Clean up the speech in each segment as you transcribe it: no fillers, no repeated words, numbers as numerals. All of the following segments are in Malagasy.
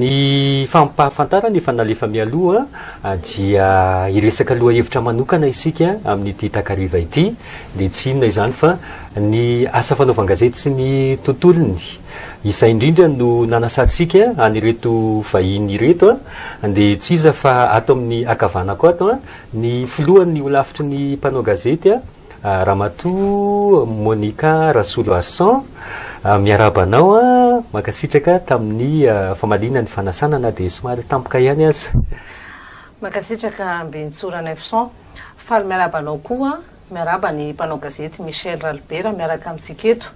Ny fampahafantarana efa nalefa mialoha dia hiresaka lohahevitra manokana isika amin'ity takariva ity, dia tsy inona izany fa ny asa fanaovan-gazety sy ny tontolony. Izay indrindra no nanasantsika an'ireto vahiny ireto, dia tsy iza fa ato amin'ny ankavanako ato ny filohan'ny holafitry ny mpanao gazety, Ramatoa Monica Rasoloarison, miarahaba anao, mankasitraka tamin'ny famaliana ny fanasana na dia somary tampoka ihany aza. Mankasitraka Ambinintsoa Ranaivoson. Faly miarahaba anao koa, miarahaba ny mpanao gazety Michel Ralibera miaraka amintsika eto.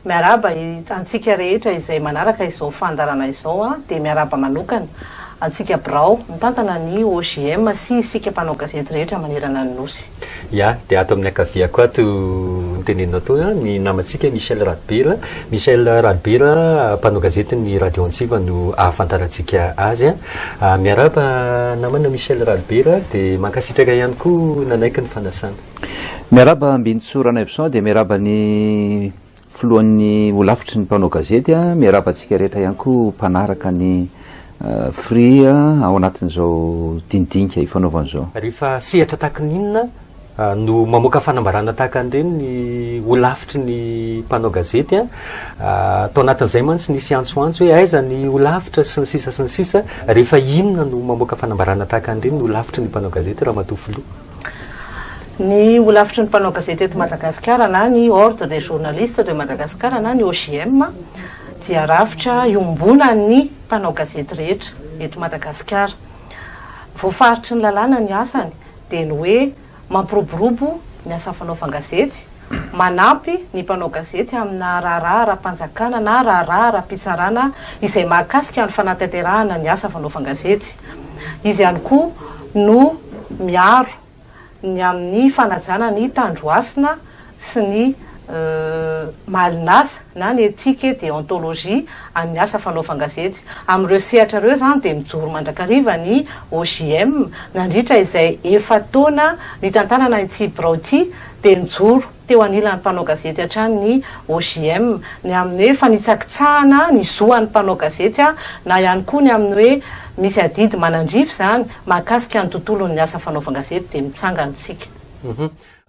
Miarahaba antsika rehetra izay manaraka izao fandaharana izao dia miarahaba manokana antsika birao mitantana ny OJM sy isika mpanao gazety rehetra manerana ny Nosy. Ya, dia ato amin'ny ankaviako ato noteneninao teo an, ny namantsika Michel Radibera. Michel Radibera, mpanao gazetin'ny Radio Antsiva no ahafantarantsika azy an. Miarahaba namana Michel Radibera, dia mankasitraka ihany koa nanaiky ny fanasana. Miarahaba Ambinintsoa Ranaivoson, dia miarahaba ny Filohan'ny holafitry ny mpanao gazety, miarahaba antsika rehetra ihany koa mpanaraka ny Free ao anatin'izao dinidinika ifanaovana izao. Rehefa sehatra tahaka ny inona no mamoaka fanambarana tahaka an'ireny ny holafitry ny mpanao gazety? Tao anatin'izay mantsy nisy antsoantso hoe aiza ny holafitra sy ny sisa sy ny sisa. Rehefa inona no mamoaka fanambarana tahaka an'ireny ny holafitry ny mpanao gazety Ramatoa Filoha? Ny Holafitry ny mpanao gazety eto Madagasikara na ny Ordre des journalistes de Madagascar na ny OJM dia rafitra iombonan'ny mpanao gazety rehetra eto Madagasikara. Voafaritry ny lalàna ny asany dia ny hoe mampiroborobo ny asa fanaovan-gazety, manampy ny mpanao gazety amina raharaha ara-panjakana na raharaha ara-pitsarana izay mahakasika ny fanatanterahana ny asa fanaovan-gazety. Izy ihany koa no miaro ny amin'ny fanajana ny tandrohasina sy ny malin'asa na ny éthique et déontologie an'ny asa fanaovan-gazety. Amin'ireo sehatra ireo izany dia mijoro mandrakariva ny OJM nandritra izay efa-taona nitantanana ity birao ity dia nijoro teo anilan'ny mpanao gazety hatrany ny OJM ny amin'ny hoe fanitsakitsahana ny zo an'ny mpanao gazety na ihany koa ny amin'ny hoe misy adidy manandrify izany mahakasika ny tontolon'ny asa fanaovan-gazety dia mitsangana isika.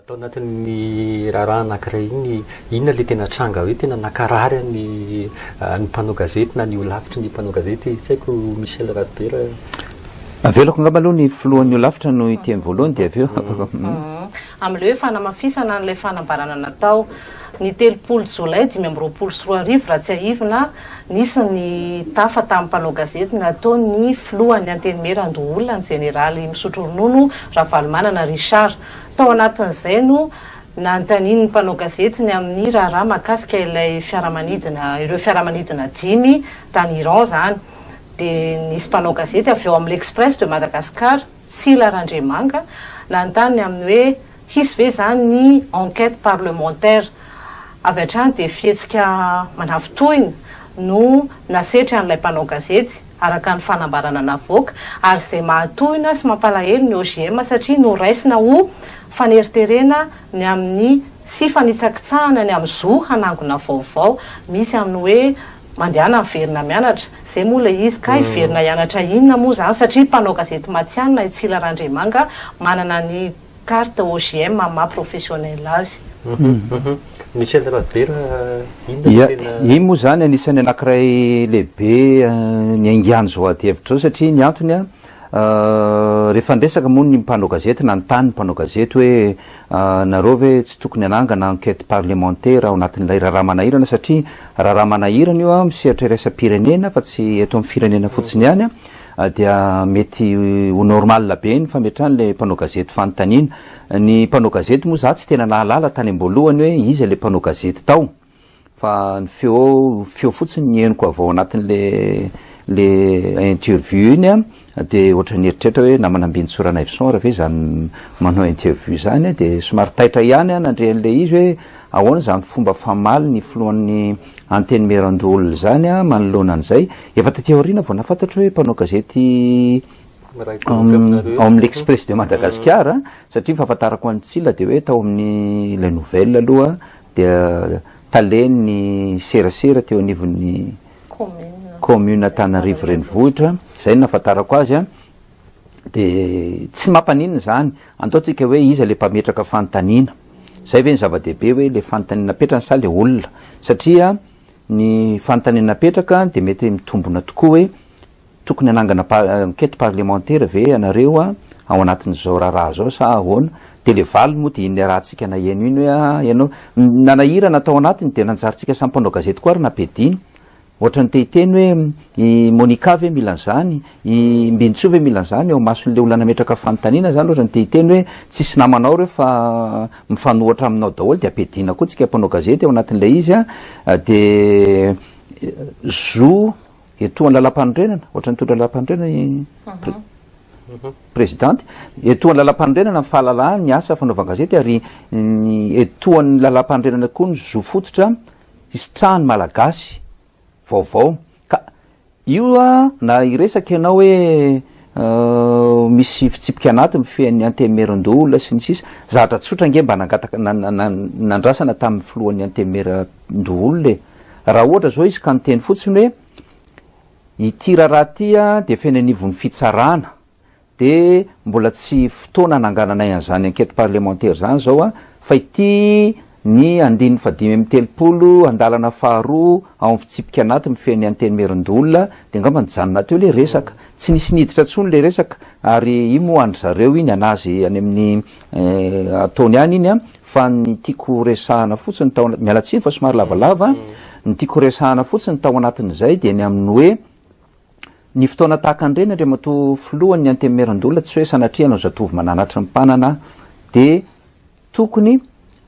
Tao anatin'ny raharaha anankiray iny, inona ilay tena tranga hoe tena nankarary ny ny mpanao gazety na ny holafitry ny mpanao gazety? Tsy haiko Michel Radobera. Avelako angamba aloha ny filohan'ny holafitra no hiteny voalohany dia avy eo afaka. Amin'ilay hoe fanamafisana an'ilay fanambarana natao ny 30 jolay 2025 raha tsiahivina, nisy ny tafa tamin'ny mpanao gazety nataon'ny filohan'ny Antenimierandoholona ny jeneraly misotro ronono Ravalomanana Richard. Tao anatin'izay no nanontanian'ny mpanao gazety ny amin'ny raharaha mahakasika ilay fiaramanidina, ireo fiaramanidina dimy tany Iran izany. Dia nisy mpanao gazety avy ao amin'ny L'Express de Madagascar, Tsila Randriamanga, nanontany ny amin'ny hoe hisy ve izany ny enquête parlementaire. Avy hatrany dia fihetsika manafintohina no nasetry an'ilay mpanao gazety. araka ny fanambarana navoaka, ary izay mahatohina sy mampalahelo ny OJM satria noraisina ho faneriterena ny amin'ny sy fanitsakitsahana ny amin'ny zo hanangona vaovao misy amin'ny hoe mandehana miverina mianatra, izay moa ilay izy ka hiverina hianatra inona moa izany satria mpanao gazety matihanina i Tsila Randriamanga manana ny Carte OJM amin'ny maha professionnel azy. Michel Radobera, inona no tena. Iny moa izany anisan'ny anankiray lehibe niaingan'izao adihevitra izao satria ny antony an, rehefa niresaka moa ny mpanao gazety, nanontany ny mpanao gazety hoe nareo ve tsy tokony hanangana enquête parlementaire ao anatin'ilay raharaha manahirana satria raharaha manahirana io an, misehatra iraisam-pirenena fa tsy eto amin'ny firenena fotsiny ihany an. dia mety ho normal be ny fametrahan'ilay mpanao gazety fanontaniana. Ny mpanao gazety moa za tsy tena nahalala tany am-boalohany hoe iza ilay mpanao gazety tao fa ny feo feo fotsiny ny henoko avy ao anatin'le le interview iny an, dia ohatran'ny nieritreritra hoe namana Ambinintsoa Ranaivoson ve izany manao interview izany dia somary taitra ihany aho nandre an'ilay izy hoe ahoana izany fomba famaly ny filohan'ny Antenimierandoholona izany manoloana an'izay. Efa taty aoriana vao nahafantatra hoe mpanao gazety ao amin'ny L'Express de Madagascar, satria ny fahafantarako an'i Tsila dia hoe tao amin'ny Les Nouvelles aloha dia talen'ny serasera teo anivon'ny Commune. Commune Antananarivo Renivohitra, izay no nahafantarako azy an, de tsy mampaninona izany, antaontsika hoe iza le mpametraka fanontaniana, zay ve ny zava-dehibe hoe le fanontaniana apetrany sa le olona, satria ny fanontaniana apetraka de mety mitombona tokoa hoe tokony hanangana enquête parlementaire ve ianareo ao anatin'izao raharaha izao sa ahoana, de le valiny moa de iny niarahantsika naheno iny hoe ah ianao, nanahirana tao anatiny de nanjary tsika samy mpanao gazety koa ary nampiadiana. Ohatran'ny te hiteny hoe i Monica ve mila an'izany, i Mbinintsoa ve mila an'izany eo imason'ilay olona nametraka fanontaniana izany ohatran'ny te hiteny hoe tsisy namanao ireo fa mifanohatra aminao daholo dia ampiadiana koa tsika mpanao gazety ao anatin'ilay izy an, dia zo etoan'ny lalampanorenana, ohatran'ny nitondra lalampanorenana i Prezidanty, etoan'ny lalampanorenana ny fahalalahana ny asa fanaovan-gazety ary ny etoan'ny lalampanorenana koa ny zo fototra hisitrahan'ny Malagasy vaovao ka io na hiresaka ianao hoe misy fitsipika anaty mifehy ny antenimierandoholona sy ny sisa, zavatra tsotra ange mba nangataka nandrasana tamin'ny filohan'ny antenimierandoholona e, raha ohatra zao izy ka niteny fotsiny hoe ity raharaha ity dia efa eny anivon'ny fitsarana Dia mbola tsy fotoana hanangananay an'izany enquête parlementaire izany izao an, fa ity ny andininy fahadimy 35 andalana faharoa ao amin'ny fitsipika anaty mifehy ny Antenimierandoholona, dia angamba nijanona teo ilay resaka. Tsy nisy niditra intsony ilay resaka, ary io moa an-dry zareo iny, an'azy any amin'ny ataony any iny an, fa ny tiako horesahana fotsiny tao anaty, miala tsiny fa somary lavalava, ny tiako horesahana fotsiny tao anatin'izay dia ny amin'ny hoe, Ny fotoana tahaka an'ireny Andriamatoa Filoha ny Antenimierandoholona tsy hoe sanatria hanao zatovo mananatra ny mpanana dia tokony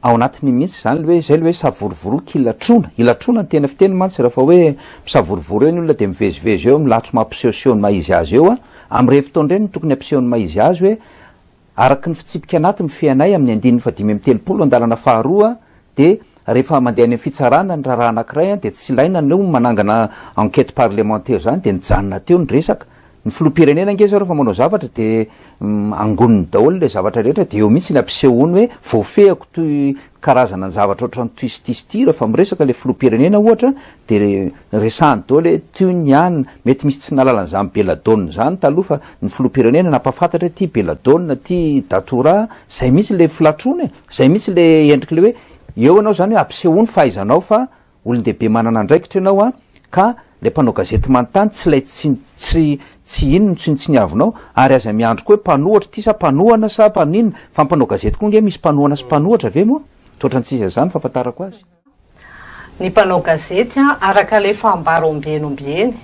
ao anatiny mihitsy izany le hoe izay le hoe savorovoro k'ilatrona, ilatrona ny tena fiteny mantsy rehefa hoe misavorovoro eo ny olona dia mivezivezy eo milatro mampisehoseho ny maha izy azy eo, amin'ireny fotoana ireny no tokony hampiseho ny maha izy azy hoe Araka ny fitsipika anaty mifehy anay amin'ny andininy faha 35 andalana faharoa dia rehefa mandeha any amin'ny fitsarana ny raharaha anankiray dia tsy ilaina ny manangana enquête parlementaire izany dia nijanona teo ny resaka. Ny filoham-pirenena ange izao rehefa manao zavatra dia angoniny daholo ilay zavatra rehetra dia eo mihitsy ny ampisehoany hoe voafehiko toy karazana ny zavatra ohatran'ny toy sy ity sy ity rehefa miresaka ilay filoham-pirenena ohatra dia resahany daholo hoe toy ny an, mety misy tsy nahalala an'izany belladonna izany taloha fa ny filoham-pirenena nampahafantatra hoe ity belladonna, ity datura, izay mihitsy ilay filatroana e, izay mihitsy ilay endrik'ilay hoe eo ianao izany hoe ampisehoa ny fahaizanao fa olon-dehibe manana andraikitra ianao an, ka ilay mpanao gazety manontany tsy ilay tsy tsy tsy iny no tsinontsiniavinao ary aza miandry koa hoe mpanohatra ity sa mpanohana sa mpaninona fa ny mpanao gazety koa ange misy mpanohana sy mpanohatra ve moa? Toa ohatran'ny tsy izy an'izany ny fahafantarako azy. Ny mpanao gazety araka ilay fambara ombieny ombieny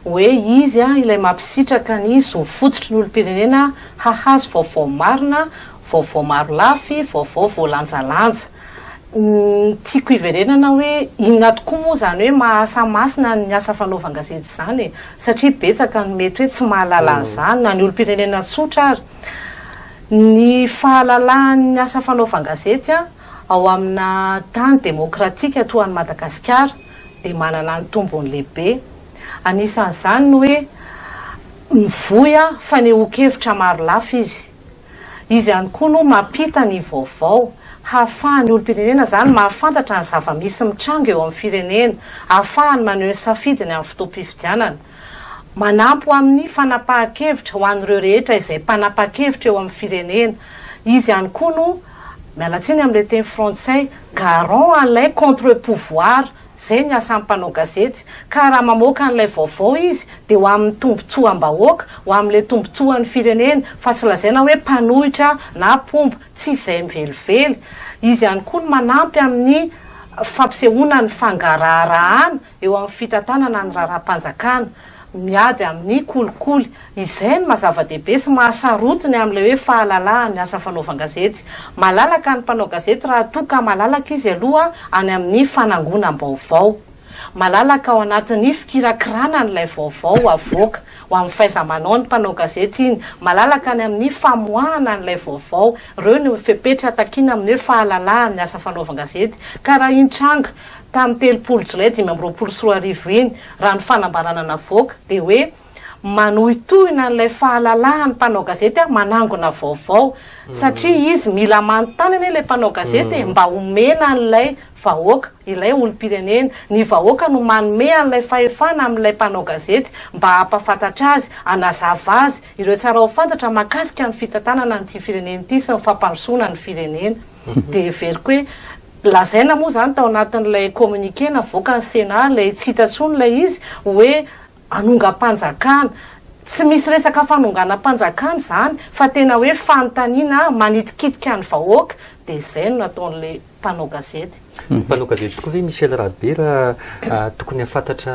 hoe izy ilay mampisitraka ny zo fototry ny olom-pirenena hahazo vaovao marina, vaovao marolafy, vaovao voalanjalanja. Ny tiako hiverenana hoe inona tokoa moa izany hoe maha asa masina ny asa fanaovan-gazety izany e? Satria betsaka ny mety hoe tsy mahalala an'izany na ny olom-pirenena tsotra ary. Ny fahalalahan'ny asa fanaovan-gazety ao amina tany demokratika toa an'i Madagasikara dia manana ny tombony lehibe. Anisan'izany ny hoe mivoy fanehoan-kevitra marolafy izy. Izy ihany koa no mampita ny vaovao, hahafahan'ny olom-pirenena izany mahafantatra ny zava-misy mitranga eo amin'ny firenena, hahafahany maneho ny safidiny amin'ny fotoam-pifidianana. Manampy ho amin'ny fanapahan-kevitra ho an'ireo rehetra izay mpanapa-kevitra eo amin'ny firenena. Izy ihany koa no, miala tsiny amin'ilay teny frantsay, garant an'ilay contre-pouvoir. Izay ny asan'ny mpanao gazety. Ka raha mamoaka an'ilay vaovao izy dia ho amin'ny tombontsoam-bahoaka, ho amin'ilay tombontsoan'ny firenena, fa tsy lazaina hoe mpanohitra na mpomba. Tsy izay velively. Izy ihany koa no manampy amin'ny fampisehoana ny fangaraharahana eo amin'ny fitantanana ny raharaham-panjakana, miady amin'ny kolikoly. Izay no maha zava-dehibe sy maha sarotiny amin'ilay hoe fahalalahan'ny asa fanaovan-gazety. Malalaka ny mpanao gazety raha toa ka malalaka izy aloha any amin'ny fanangonam-baovao. Malalaka ao anatin'ny fikirakirana an'ilay vaovao avoaka. Ho amin'ny fahaiza-manao ny mpanao gazety iny. Malalaka any amin'ny famoahana an'ilay vaovao. Ireo no fepetra takiana amin'ny hoe fahalalahan'ny asa fanaovan-gazety. Ka raha iny tranga tamin'ny 30 jolay 2025 iny, raha ny fanambarana navoaka, dia hoe. manohitohina an'ilay fahalalahan'ny mpanao gazety manangona vaovao satria izy mila manontany anie ilay mpanao gazety e, mba omena an'ilay vahoaka, ilay olom-pirenena. Ny vahoaka no manome an'ilay fahefana amin'ilay mpanao gazety mba hampahafantatra azy, hanazava azy ireo tsara ho fantatra mahakasika ny fitantanana an'ity firenena ity sy ny fampandrosoana ny firenena. Dia heveriko hoe lazaina moa izany tao anatin'ilay communiqué navoakan'ny Sénat, ilay tsy hita intsony ilay izy, hoe hanongam-panjakana. Tsy misy resaka fanonganam-panjakana izany fa tena hoe fanontaniana manitikitika ny vahoaka dia izay no nataon'ilay mpanao gazety. Ny mpanao gazety tokoa ve Michel Radobera tokony hahafantatra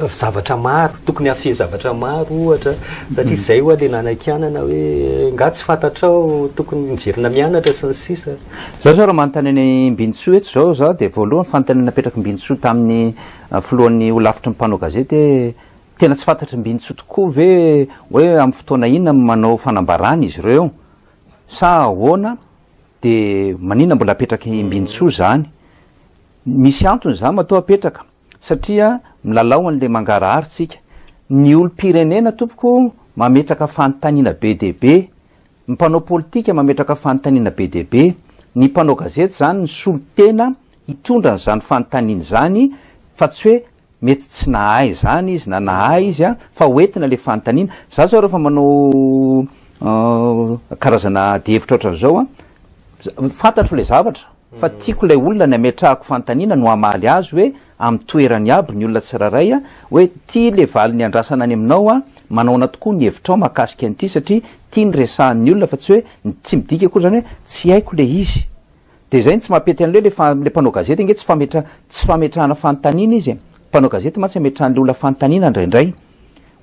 zavatra maro, tokony hahafehy zavatra maro ohatra satria izay ho'a le nanakianana hoe nga tsy fantatrao tokony miverina mianatra sy ny sisa. Za zao raha manontany an'i Mbinintsoa eto zao za dia voalohany fanontaniana napetrak'i Mbinintsoa tamin'ny Filohan'ny holafitry ny mpanao gazety hoe tena tsy fantatr'i Mbinintsoa tokoa ve hoe amin'ny fotoana inona no manao fanambarana izy ireo sa ahoana dia maninona mbola apetrak'i Mbinintsoa izany? Misy antony izany matoa apetraka satria milalao an'ilay mangarahara isika. Ny olom-pirenena tompoko mametraka fanontaniana be dia be Ny mpanao politika mametraka fanontaniana be dia be. Ny mpanao gazety izany nisolo tena hitondra an'izany fanontaniana izany fa tsy hoe mety tsy nahay izany izy na nahay izy fa hoentina ilay fanontaniana. Za zao rehefa manao karazana adihevitra ohatran'izao an, fantatro ilay zavatra fa tiako ilay olona ny ametrahako fanontaniana no hamaly azy hoe amin'ny toerany aby ny olona tsirairay hoe ty le valiny andrasana any aminao a, manaona tokoa ny hevitrao mahakasika an'ity satria ty no resahan'ny olona fa tsy hoe tsy midika akory zany hoe tsy haiko le izy. De zay no tsy mampety an'le le fa le mpanao gazety ange tsy fametra tsy fametrahana fanontaniana izy e. Mpanao gazety mantsy ametrahan'le olona fanontaniana indraindray.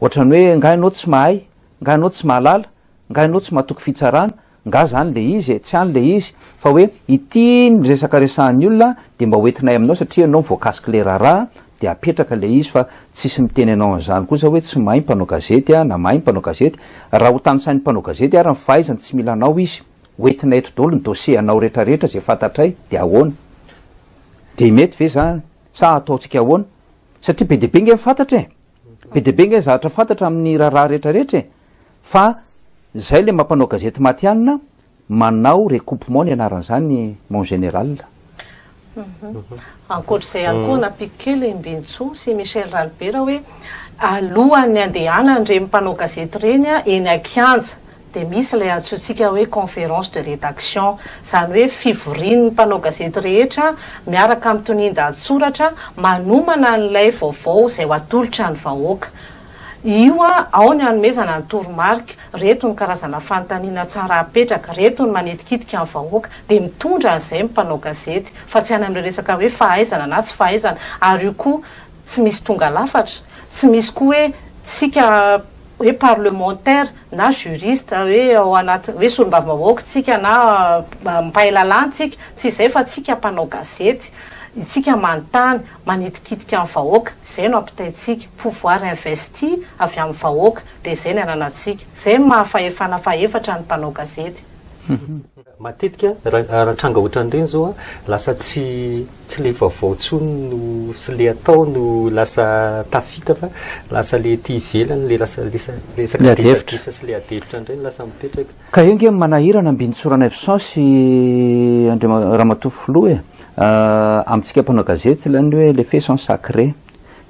Ohatran'ny hoe nga ianao tsy mahay, nga ianao tsy mahalala, nga ianao tsy matoky fitsarana, Nga zany le izy e, tsy any le izy fa hoe ity ny resaka resahan'ny olona de mba hoentinay aminao satria ianao voakasik'le raharaha de apetraka le izy fa tsisy miteny anao an'izany kosa hoe tsy mahay mpanao gazety a na mahay mpanao gazety, raha ho tanisain'ny mpanao gazety ary ny fahaizany tsy mila anao izy, hoentinay eto daholo ny dossier anao retraretra ze fantatray de ahoana? De mety ve zany sa ataontsika ahoana? Satria be dia be nge ny fantatra e! Be dia be nge ny zavatra fantatra amin'ny raharaha retraretra e! Fa zay le mampanao gazety matihanina manao recoupement ny anaran'izany mon général. Ankoatr'izay ihany koa nampiako kely i Mbinintsoa sy Michel Ralibera hoe alohan'ny handehanan'ireny mpanao gazety ireny eny an-kianja dia misy ilay antsointsika hoe conférence de rédaction, izany hoe fivorian'ny mpanao gazety rehetra miaraka amin'ny tonian-dahatsoratra manomana an'ilay vaovao izay ho atolotra ny vahoaka. Io ao ny hanomezana ny toromarika, reto ny karazana fanontaniana tsara apetraka, reto ny manitikitika ny vahoaka, dia mitondra an'izay ny mpanao gazety, fa tsy any amin'ilay resaka hoe fahaizana na tsy fahaizana, ary io koa tsy misy tonga lafatra, tsy misy koa hoe tsika hoe parlementaire na juriste hoe ao anaty hoe solombavambahoaka tsika na mpahay lalàna tsika, tsy izay fa tsika mpanao gazety, itsika manontany, manitikitika ny vahoaka, izay no ampitaintsika, pouvoir investi avy amin'ny vahoaka, dia izay ny ananantsika. Izay no maha fahefana fahefatra ny mpanao gazety. Matetika raha tranga ohatran'ireny izao an, lasa tsy tsy le vaovao intsony no sy le atao no lasa tafita fa lasa le ety ivelany le lasa resaka disadisa sy le adihevitra indray no lasa mipetraka. Ka eo nge manahirana Ambinintsoa Ranaivoson sy Andriama Ramatoa Filoha e! Amintsika mpanao gazety ilay hoe les faits sont sacrés.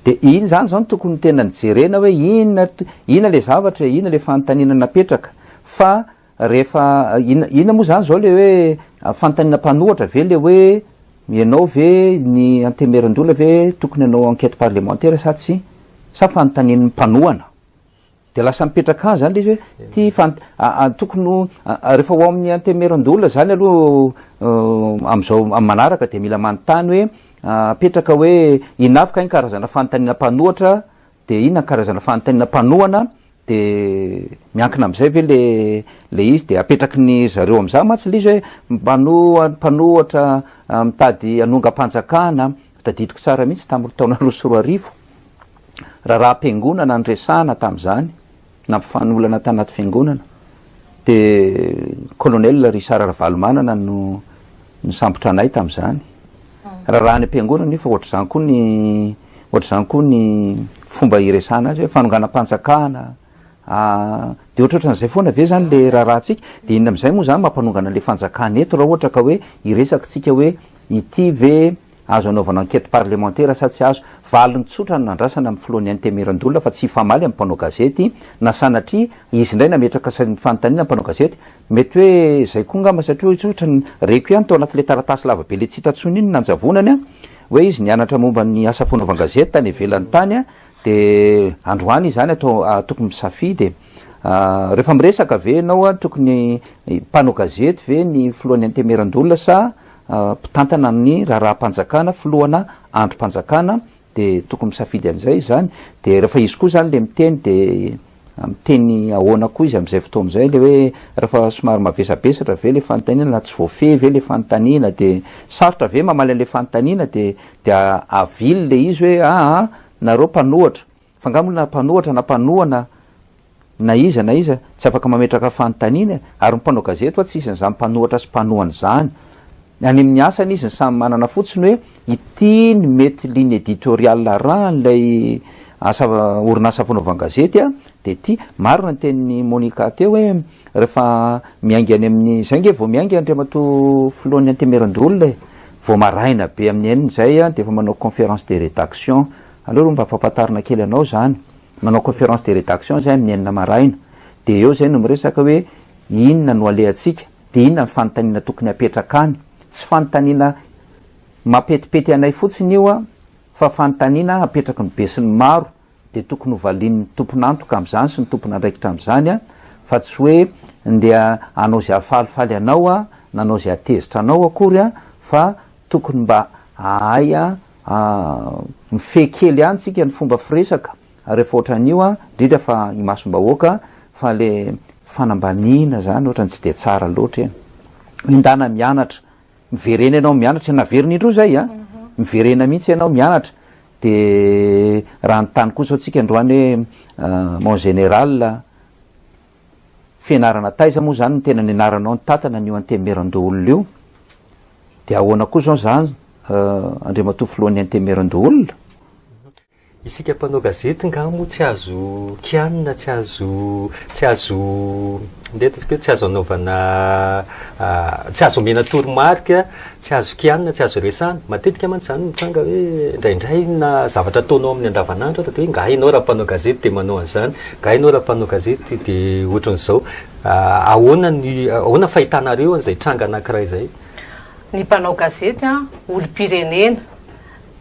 Dia iny izany izao no tokony tena nijerena hoe inona inona ilay zavatra e, inona ilay fanontaniana napetraka fa rehefa inona inona moa izany izao ilay hoe fanontaniana mpanohatra ve ilay hoe ianao ve ny antemerin-dola ve tokony hanao enquête parlementaire sa tsia sa fanontanian'ny mpanohana? Dia lasa mipetraka any zany le izy hoe ty fa tokony ho rehefa ho ao amin'ny antenimierandoholona zany aloha amin'izao amin'ny manaraka dia mila manontany hoe apetraka hoe inona avy kay ny karazana fanontaniana mpanohatra dia inona ny karazana fanontaniana mpanohana dia miankina amin'izay ve le le izy dia apetraky ny zareo amin'izany mantsy le izy hoe mpanoha mpanohatra mitady hanongam-panjakana tadidiko tsara mihitsy tamin'ny taona 2002 Raharaham-piangonana niresahana tamin'izany, nampifanolana tanaty fiangonana, dia Colonel Richard Ravalomanana no nisambotra anay tamin'izany. Raharaha any am-piangonana io fa ohatr'izany koa ny ohatr'izany koa ny fomba iresahana azy hoe fanonganam-panjakana, dia ohatrohatran'izay foana ve zany le raharahantsika? Dia inona amin'izay moa zany mampanongana an'le fanjakana eto raha ohatra ka hoe hiresaka tsika hoe ity ve azo anaovana enquête parlementaire sa tsy azo? Valiny tsotra no nandrasana amin'ny filohan'ny Antenimierandoholona fa tsy hifamaly amin'ny mpanao gazety na sanatria izy indray nametraka fanontaniana ny mpanao gazety. Mety hoe izay koa angamba satria hoe ohatran'ny reko ihany tao anatin'ilay taratasy lava be le tsy hita intsony iny ny nanjavonany an, hoe izy nianatra momba ny asa fanaovan-gazety tany ivelany tany an, dia androany izy izany atao tokony misafidy e. Rehefa miresaka ve ianao an, tokony mpanao gazety ve ny filohan'ny Antenimierandoholona sa mpitantana amin'ny raharaham-panjakana, filohana andrim-panjakana, dia tokony misafidy an'izay izy izany, dia rehefa izy koa izany ilay miteny dia miteny ahoana koa izy amin'izay fotoana izay, ilay hoe rehefa somary mavesabesatra ve ilay fanontaniana na tsy voafehy ve ilay fanontaniana dia sarotra ve mamaly an'ilay fanontaniana dia dia avily ilay izy hoe aa nareo mpanohatra, fa angaha moa na mpanohatra na mpanohana na iza na iza tsy afaka mametraka fanontaniana e! Ary ny mpanao gazety hoa tsy isan'izany mpanohatra sy mpanohana izany. Any amin'ny asany izy ny samy manana fotsiny hoe ity ny mety ligne éditoriale arahan'ilay asa orinasa fanaovan-gazety a, dia ity. Marina ny tenin'i Monica teo hoe rehefa miainga any amin'ny, izay ange vao miainga Andriamatoa Filohan'ny Antenimierandoholona e! Vao maraina be amin'ny enina izay dia efa manao conférence de rédaction. Aleo aloha mba ampahafantarina kely anao izany. Manao conférence de rédaction zay amin'ny enina maraina, dia eo zay no miresaka hoe inona no alehantsika, dia inona ny fanontaniana tokony hapetraka any. Tsy fanontaniana mampetipety anay fotsiny io an, fa fanontaniana apetraky ny besinimaro, dia tokony ho valian'ny tompon'antoka amin'izany sy ny tompon'andraikitra amin'izany an, fa tsy hoe ndeha hanao izay hahafalifaly anao an, na hanao izay hahatezitra anao akory an, fa tokony mba hahay Mifehy kely ihany tsika ny fomba firesaka rehefa ohatran'io an, indrindra fa imasom-bahoaka fa le fanambaniana zany ohatrany tsy dia tsara loatra e. Mindana mianatra, miverena ianao mianatra, naverina indroa zay an, miverena mihitsy ianao mianatra, de raha anontany koa zao tsika androany hoe mon général, fianarana taiza moa zany no tena nianaranao nitantana an'io antenimierandoholona io? Dia ahoana koa zao zany Andriamatoa Filohan'ny Antenimierandoholona? Isika mpanao gazety nga moa tsy azo kianina, tsy azo, tsy azo, ndeha ataontsika hoe tsy azo anaovana, tsy azo omena toromarika, tsy azo kianina, tsy azo resahana. Matetika mantsy izany mitranga hoe indraindray na zavatra ataonao amin'ny andavanandro aza dia hoe nga ianao raha mpanao gazety dia manao an'izany, nga ianao raha mpanao gazety dia ohatran'izao. Ahoana ny, ahoana fahitanareo an'izay tranga anankiray izay? Ny mpanao gazety an, olom-pirenena.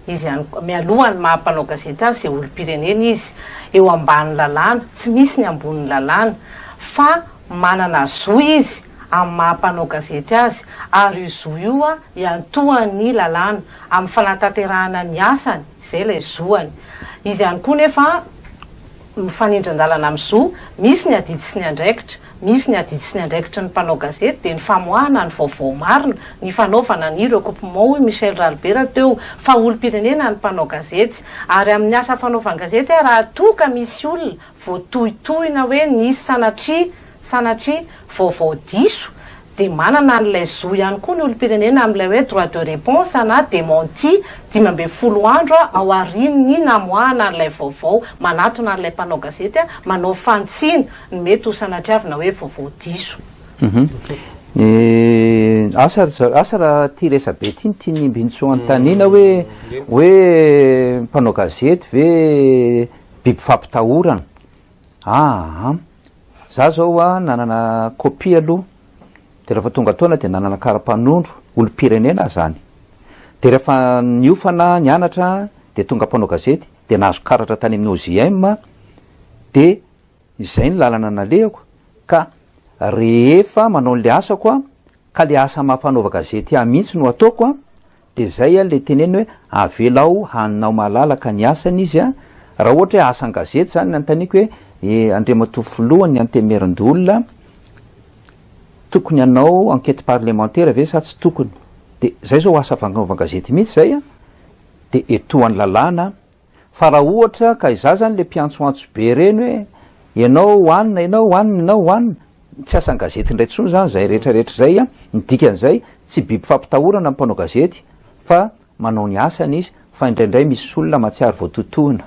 Izy ihany koa, mialoha ny maha mpanao gazety azy dia olom-pirenena izy. Eo ambany lalàna, tsy misy ny ambonin'ny lalàna. Fa manana zo izy amin'ny maha mpanao gazety azy ary io zo io iantohan'ny lalàna amin'ny fanatanterahana ny asany, izay ilay zoany. Izy ihany koa nefa mifanindran-dalana amin'ny zo, misy ny adidy sy ny andraikitra. Misy ny adidy sy ny andraikitry ny mpanao gazety dia ny famoahana ny vaovao marina, ny fanaovana ny recoupement hoy Michel Ralibera teo fa olom-pirenena ny mpanao gazety. Ary amin'ny asa fanaovan-gazety raha toa ka misy olona voatohitohina hoe nisy sanatria sanatria vaovao diso dia manana an'ilay zo ihany koa ny olom-pirenena amin'ilay hoe droit de réponse na démenti 15 andro ao aorian'ny namoahana an'ilay vaovao, manatona an'ilay mpanao gazety manao fanitsiana ny mety ho sanatriavina hoe vaovao diso. Asa ry zareo, asa raha ity resabe ity no tian'i Mbinintsoa anontaniana hoe hoe mpanao gazety ve biby fampitahorana? Aa! Za zao a nanana copie aloha de rehefa tonga taona de nanana kara-panondro, olom-pirenena aho zany. De rehefa niofana nianatra de tonga mpanao gazety de nahazo karatra tany amin'ny OJM de izay ny lalana nalehako ka rehefa manao an'le asako aho ka le asa maha fanaova gazety ahy mihitsy no ataoko an, de zay an le teneniny hoe avelao hanao malalaka ny asany izy an, raha ohatra hoe asan-gazety zany ny anontaniako hoe e Andriamatoa Filoha ny Antenimierandoholona tokony hanao enquête parlementaire ve sa tsy tokony, de zay zao asa fanaovan-gazety mihitsy zay an, de etoan'ny lalàna Fa raha ohatra ka izaho zany le mpiantsoantso be ireny hoe ianao hoanina, ianao hoanina, ianao hoanina, tsy asan'ny gazety indray intsony zany izay rehetra rehetra izay an, ny dikan'izay tsy biby fampitahorana ny mpanao gazety fa manao ny asany izy fa indraindray misy olona mahatsiaro voatotohina.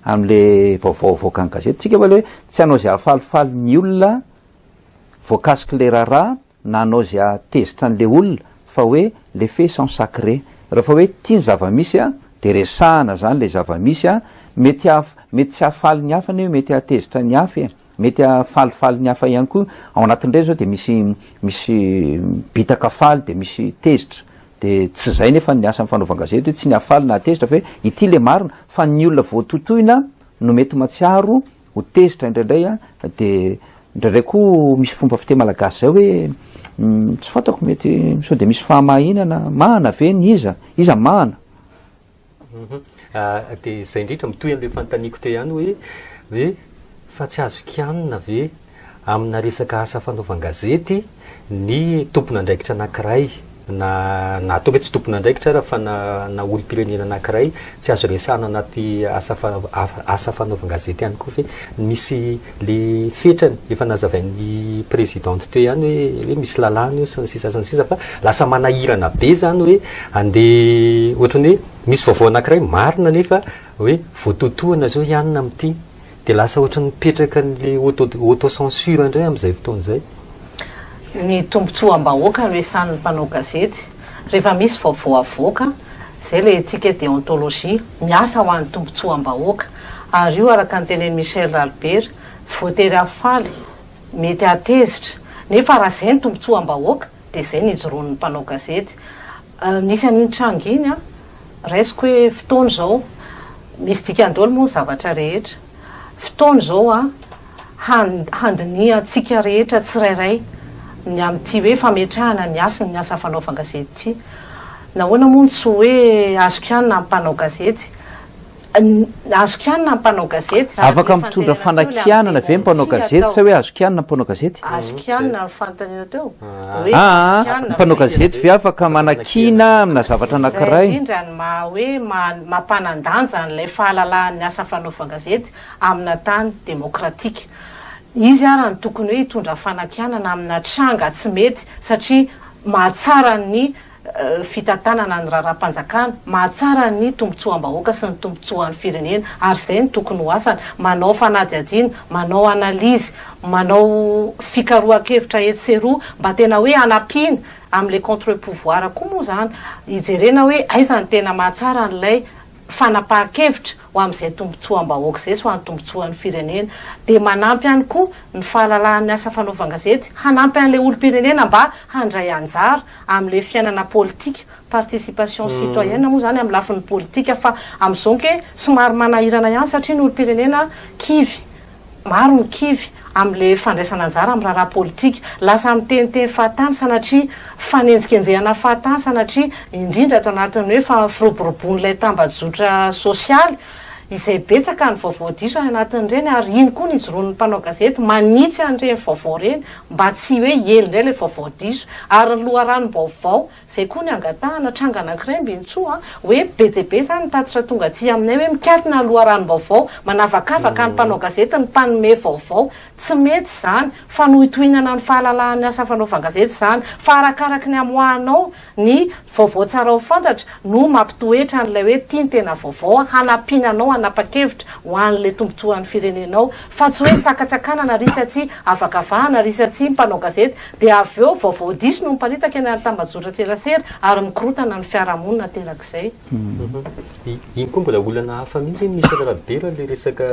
amin'le vaovao avoakan'ny gazety. Tsika fa le hoe tsy hanao izay hahafalifaly ny olona voakasik'le raharaha na hanao izay hahatezitra an'le olona fa hoe les faits sont sacrés. Rehefa hoe ity ny zava-misy a, de resahana zany le zava-misy a, mety hahaf- mety tsy hahafaly ny hafa anie io, mety hahatezitra ny hafa e, mety hahafalifaly ny hafa ihany koa, ao anatin'ireny zao de misy misy bitaka faly de misy tezitra, de tsy zay nefa ny asan'ny fanaovan-gazety hoe tsy ny hahafaly na hahatezitra fa hoe ity le marina, fa ny olona voatotoina no mety mahatsiaro ho tezitra indraindray an, de indraindray koa misy fomba fiteny malagasy zay hoe tsy fantako mety sao de misy fahamahinana, mahana ve ny iza? Iza mahana? De izay indrindra mitohy an'ilay fanontaniako teo ihany hoe hoe fa tsy azo kianina ve amina resaka asa fanaovan-gazety ny tompon'andraikitra anankiray na na ataoko hoe tsy tompon'andraikitra ara fa na na olom-pirenena anankiray tsy azo resahana anaty asa asa fanaovan-gazety ihany koa ve misy le fetrany efa nazavain'ny présidente teo ihany hoe hoe misy lalàna io sy ny sisa sy ny sisa fa lasa manahirana be zany hoe andeha ohatran'ny hoe misy vaovao anankiray marina nefa hoe voatotohana zao ianona amin'ity Dia lasa ohatran'ny mipetraka an'ilay auto auto censure indray amin'izay fotoana izay. Ny tombotsoam-bahoaka no esan'ny mpanao gazety rehefa misy vaovao avoaka, izay ilay éthique et déontologie, miasa ho an'ny tombotsoam-bahoaka. Ary io araka ny tenenin'i Michel Ralibera, tsy voatery hahafaly, mety hahatezitra, nefa raha izay ny tombotsoam-bahoaka dia izay no ijoroan'ny mpanao gazety. Nisy an'iny tranga iny an, raisiko hoe fotoana izao, misy dikany daholo moa ny zavatra rehetra, fotoana izao an, handinihantsika rehetra tsirairay ny amin'ity hoe fametrahana ny hasin'ny asa fanaovan-gazety ity. Nahoana moa no tsy hoe azo kianina ny mpanao gazety? Azo kianina ny mpanao gazety. Afaka mitondra fanakianana ve ny mpanao gazety sa hoe azo kianina ny mpanao gazety? Azo kianina ny fanontaniana teo. Hoe azo kianina ve? Mpanao gazety ve afaka manakiana amina zavatra anankiray? Izay indrindra ny maha hoe mampanan-danja an'ilay fahalalahan'ny asa fanaovan-gazety amina tany demokratika. Izy ara no tokony hoe hitondra fanakianana amina tranga tsy mety satria mahatsara ny fitantanana ny raharaham-panjakana, mahatsara ny tombontsoam-bahoaka sy ny tombontsoan'ny firenena ary izay no tokony ho asany, manao fanadihadiana, manao analyse, manao fikarohan-kevitra etsy sy eroa mba tena hoe hanampiana amin'ilay contre pouvoir koa moa izany, hijerena hoe aiza no tena mahatsara an'ilay fanapahan-kevitra ho amin'izay tombontsoam-bahoaka izay sy ho an'ny tombontsoan'ny firenena. Dia manampy ihany koa ny fahalalahan'ny asa fanaovan-gazety, hanampy an'ilay olom-pirenena mba handray anjara amin'ilay fiainana politika, participation citoyenne moa izany amin'ny lafiny politika fa amin'izao ange somary manahirana ihany satria ny olom-pirenena kivy. Maro ny kivy amin'ilay fandraisana anjara amin'ny raharaha politika. Lasa miteniteny fahatany sanatria fanenjikenjehana fahatany sanatria, indrindra ato anatin'ny hoe firoboroboan'ilay tambajotra sosialy, izay betsaka ny vaovao diso any anatin'ireny ary iny koa ny ijoroan'ny mpanao gazety manitsy an'ireny vaovao ireny mba tsy hoe hiely indray ilay vaovao diso. Ary ny loharanom-baovao Izay koa ny angatahana tranga anankiray Mbintsoa a, hoe be dia be izany ny tatitra tonga aty aminay hoe mikatona loharanom-baovao, manavakavaka ny mpanao gazety, ny mpanome vaovao. Tsy mety izany. Fanohitohinana ny fahalalahan'ny asa fanaovan-gazety izany. Fa arakaraky ny amoahanao ny vaovao tsara ho fantatra no mampitoetra an'ilay hoe ity ny tena vaovao hanampiana anao hanapa-kevitra ho an'ilay tombontsoan'ny firenenao. Fa tsy hoe sakatsakanana ry sy atsy, avakavahana ry sy atsy mpanao gazety Dia avy eo vaovao diso no miparitaka eny amin'ny tambajotran-tserasera ary mikorotana ny fiarahamonina aterak'izay. Iny koa mbola olana hafa mihitsy iny Michel Rabera ilay resaka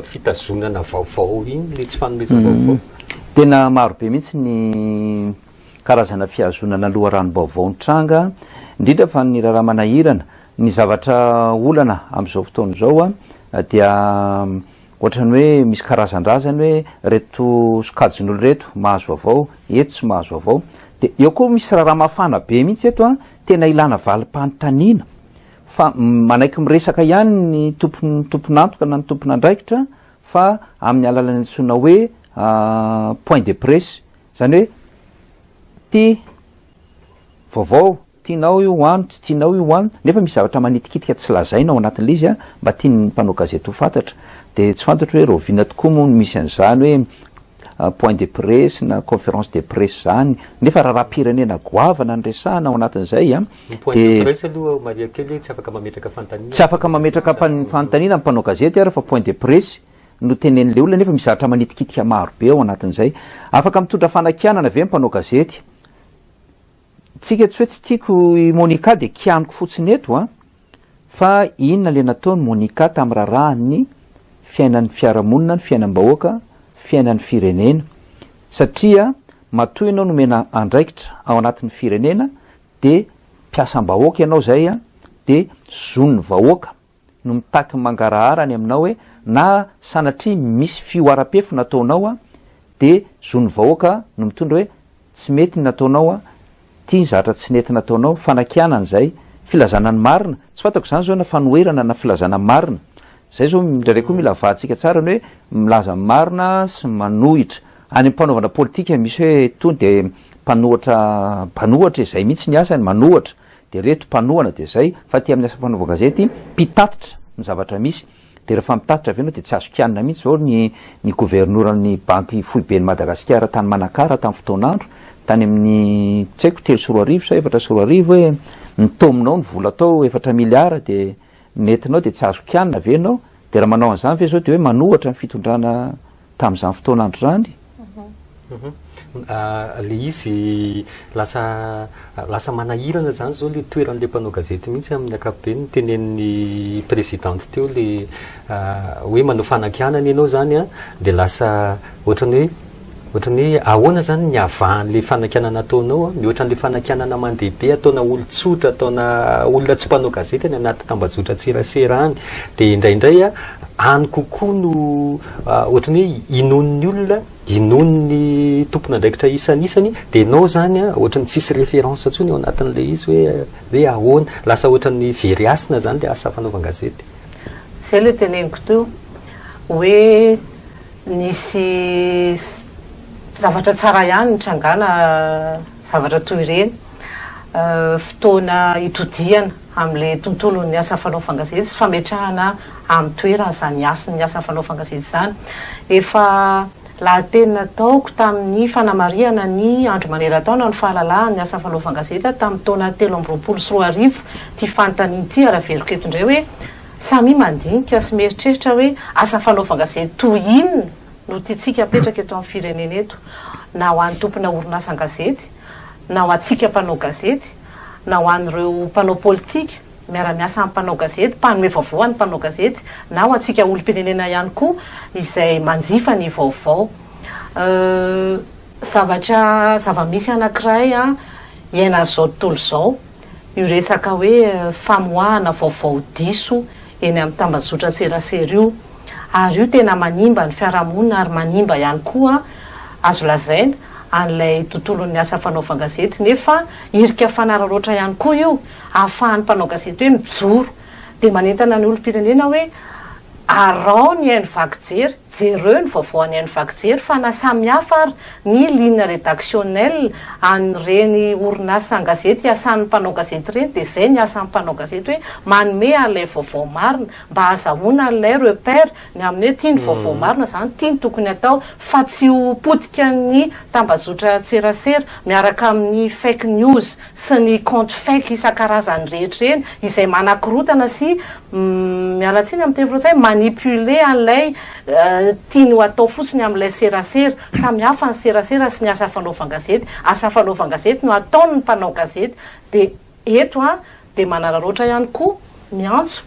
fitazonana vaovao iny, ilay tsy fanomezam-baovao. Tena maro be mihitsy ny karazana fihazonana loharanom-baovao nitranga, indrindra fa ny raharaha manahirana. Ny zavatra olana amin'izao fotoana izao dia Ohatran'ny hoe misy karazan-draha zany hoe reto sokajin'olo reto mahazo vaovao, eto tsy mahazo vaovao. Dia eo koa misy raharaha mafana be mihitsy eto an, tena ilana valim-panontaniana fa manaiky miresaka ihany ny tompon- tompon'antoka na ny tompon'andraikitra fa amin'ny alalan'ny antsoina hoe point de presse, zany hoe ty vaovao Tianao io an, tsy tianao io an, nefa misy zavatra manitikitika tsy lazaina ao anatin'ilay izy an, mba tian'ny mpanao gazety ho fantatra. Dia tsy fantatro hoe rahoviana tokoa moa no misy an'izany hoe point de presse na conférence de presse zany, nefa raharaham-pirenena goavana no resahana ao anatin'izay an. Ny point de presse aloha marihako kely hoe tsy afaka mametraka fanontaniana. Tsy afaka mametraka fanontaniana ny mpanao gazety ary fa point de presse no tenenin'ilay olona nefa misy zavatra manitikitika maro be ao anatin'izay. Afaka mitondra fanakianana ve ny mpanao gazety? Tsika tsy hoe tsy tiako i Monica dia kianiko fotsiny eto an, fa inona le nataon'i Monica tamin'ny raharahan'ny fiainan'ny fiarahamonina, ny fiainam-bahoaka, fiainan'ny firenena? Satria matoa ianao nomena andraikitra ao anatin'ny firenena dia mpiasam-bahoaka ianao izay an, dia zon'ny vahoaka no mitaky mangarahara any aminao hoe na sanatria misy fihoaram-pefy nataonao an, dia zon'ny vahoaka no mitondra hoe tsy mety ny nataonao an, ity ny zatra tsy nety nataonao, fanakianana izay, filazana ny marina, tsy fantako izany izao na fanoherana na filazana marina, izay izao indraindray koa mila avahantsika tsara ny hoe milaza ny marina sy manohitra, any amin'ny mpanaovana politika misy hoe itony dia mpanohatra mpanohatra e, izay mihitsy ny asany manohatra, Dia reto mpanohana dia zay, fa aty amin'ny asa fanaovan-gazety mpitatitra ny zavatra misy, dia rehefa mitatitra avy eo ianao dia tsy azo kianina mihitsy zao ny ny governoran'ny banky foiben'i Madagasikara tany Manakara tamin'ny fotoan'andro, tany amin'ny tsy haiko 2003 sa 2004 hoe nitaominao ny vola tao efatra miliara dia nentinao dia tsy azo kianina ve ianao, dia raha manao an'izany ve zao dia hoe manohatra ny fitondrana tamin'izany fotoan'andro izany? Le izy lasa lasa manahirana zany zao le toeran'le mpanao gazety mihitsy amin'ny ankapobeny tenenin'ny présidente teo le hoe manao fanakianana ianao zany an de lasa ohatran'ny hoe ohatran'ny hoe ahoana zany ny havahan'le fanakianana ataonao an mihoatra an'le fanakianana mandeha be ataona olon-tsotra ataona olona tsy mpanao gazety any anaty tambajotran-tserasera any de indraindray an any kokoa no ohatran'ny hoe inoan'ny olona, inoan'ny tompon'andraikitra isanisany, dia ianao izany an, ohatran'ny tsisy référence intsony ao anatin'ilay izy hoe hoe ahoana, lasa ohatran'ny very hasina izany ilay asa fanaovan-gazety. Izay ilay teneniko teo hoe nisy zavatra tsara ihany nitrangana zavatra toy ireny, fotoana itodihana amin'ilay tontolon'ny asa fanaovan-gazety sy fametrahana amin'ny toerany izany hasin'ny asa fanaovan-gazety izany. Efa lahateny nataoko tamin'ny fanamarihana ny Andro maneran-taona ny fahalalahan'ny asa fanaovan-gazety tamin'ny taona 2023 ity fanontaniana ity ary averiko eto indray hoe samia mandinika sy mieritreritra hoe asa fanaovan-gazety toy inona no tiantsika apetraka eto amin'ny firenena eto na ho an'ny tompona orinasan-gazety na ho antsika mpanao gazety na ho an'ireo mpanao politika miara-miasa amin'ny mpanao gazety, mpanome vaovao an'ny mpanao gazety, na ho antsika olom-pirenena ihany koa izay manjifa ny vaovao. Zavatra, zava-misy anankiray iainan'izao tontolo izao io resaka hoe famoahana vaovao diso eny amin'ny tambajotran-tserasera io. Ary io tena manimba ny fiarahamonina ary manimba ihany koa, azo lazaina, an'ilay tontolon'ny asa fanaovan-gazety. Nefa hirika fanararaotra ihany koa io ahafahan'ny mpanao gazety hoe mijoro. Dia manentana ny olom-pirenena hoe araho ny haino vaky jery, jereo ny vaovao an'ny haino vaky jery fa na samy hafa ary ny ligne rédactionnelle an'ireny orinasan-gazety iasan'ny mpanao gazety ireny dia izay ny asan'ny mpanao gazety hoe manome an'ilay vaovao marina mba ahazahoana an'ilay repère ny amin'ny hoe ity ny vaovao marina izany, ity ny tokony hatao fa tsy ho potikan'ny tambajotran-tserasera miaraka amin'ny fake news sy ny compte fake isan-karazany rehetra ireny izay manakorotana sy miala tsiny amin'ny teny frantsay manipuler an'ilay tiany ho atao fotsiny amin'ilay serasera. Samy hafa ny serasera sy ny asa fanaovan-gazety. Asa fanaovan-gazety no ataon'ny mpanao gazety dia eto an dia manararaotra ihany koa miantso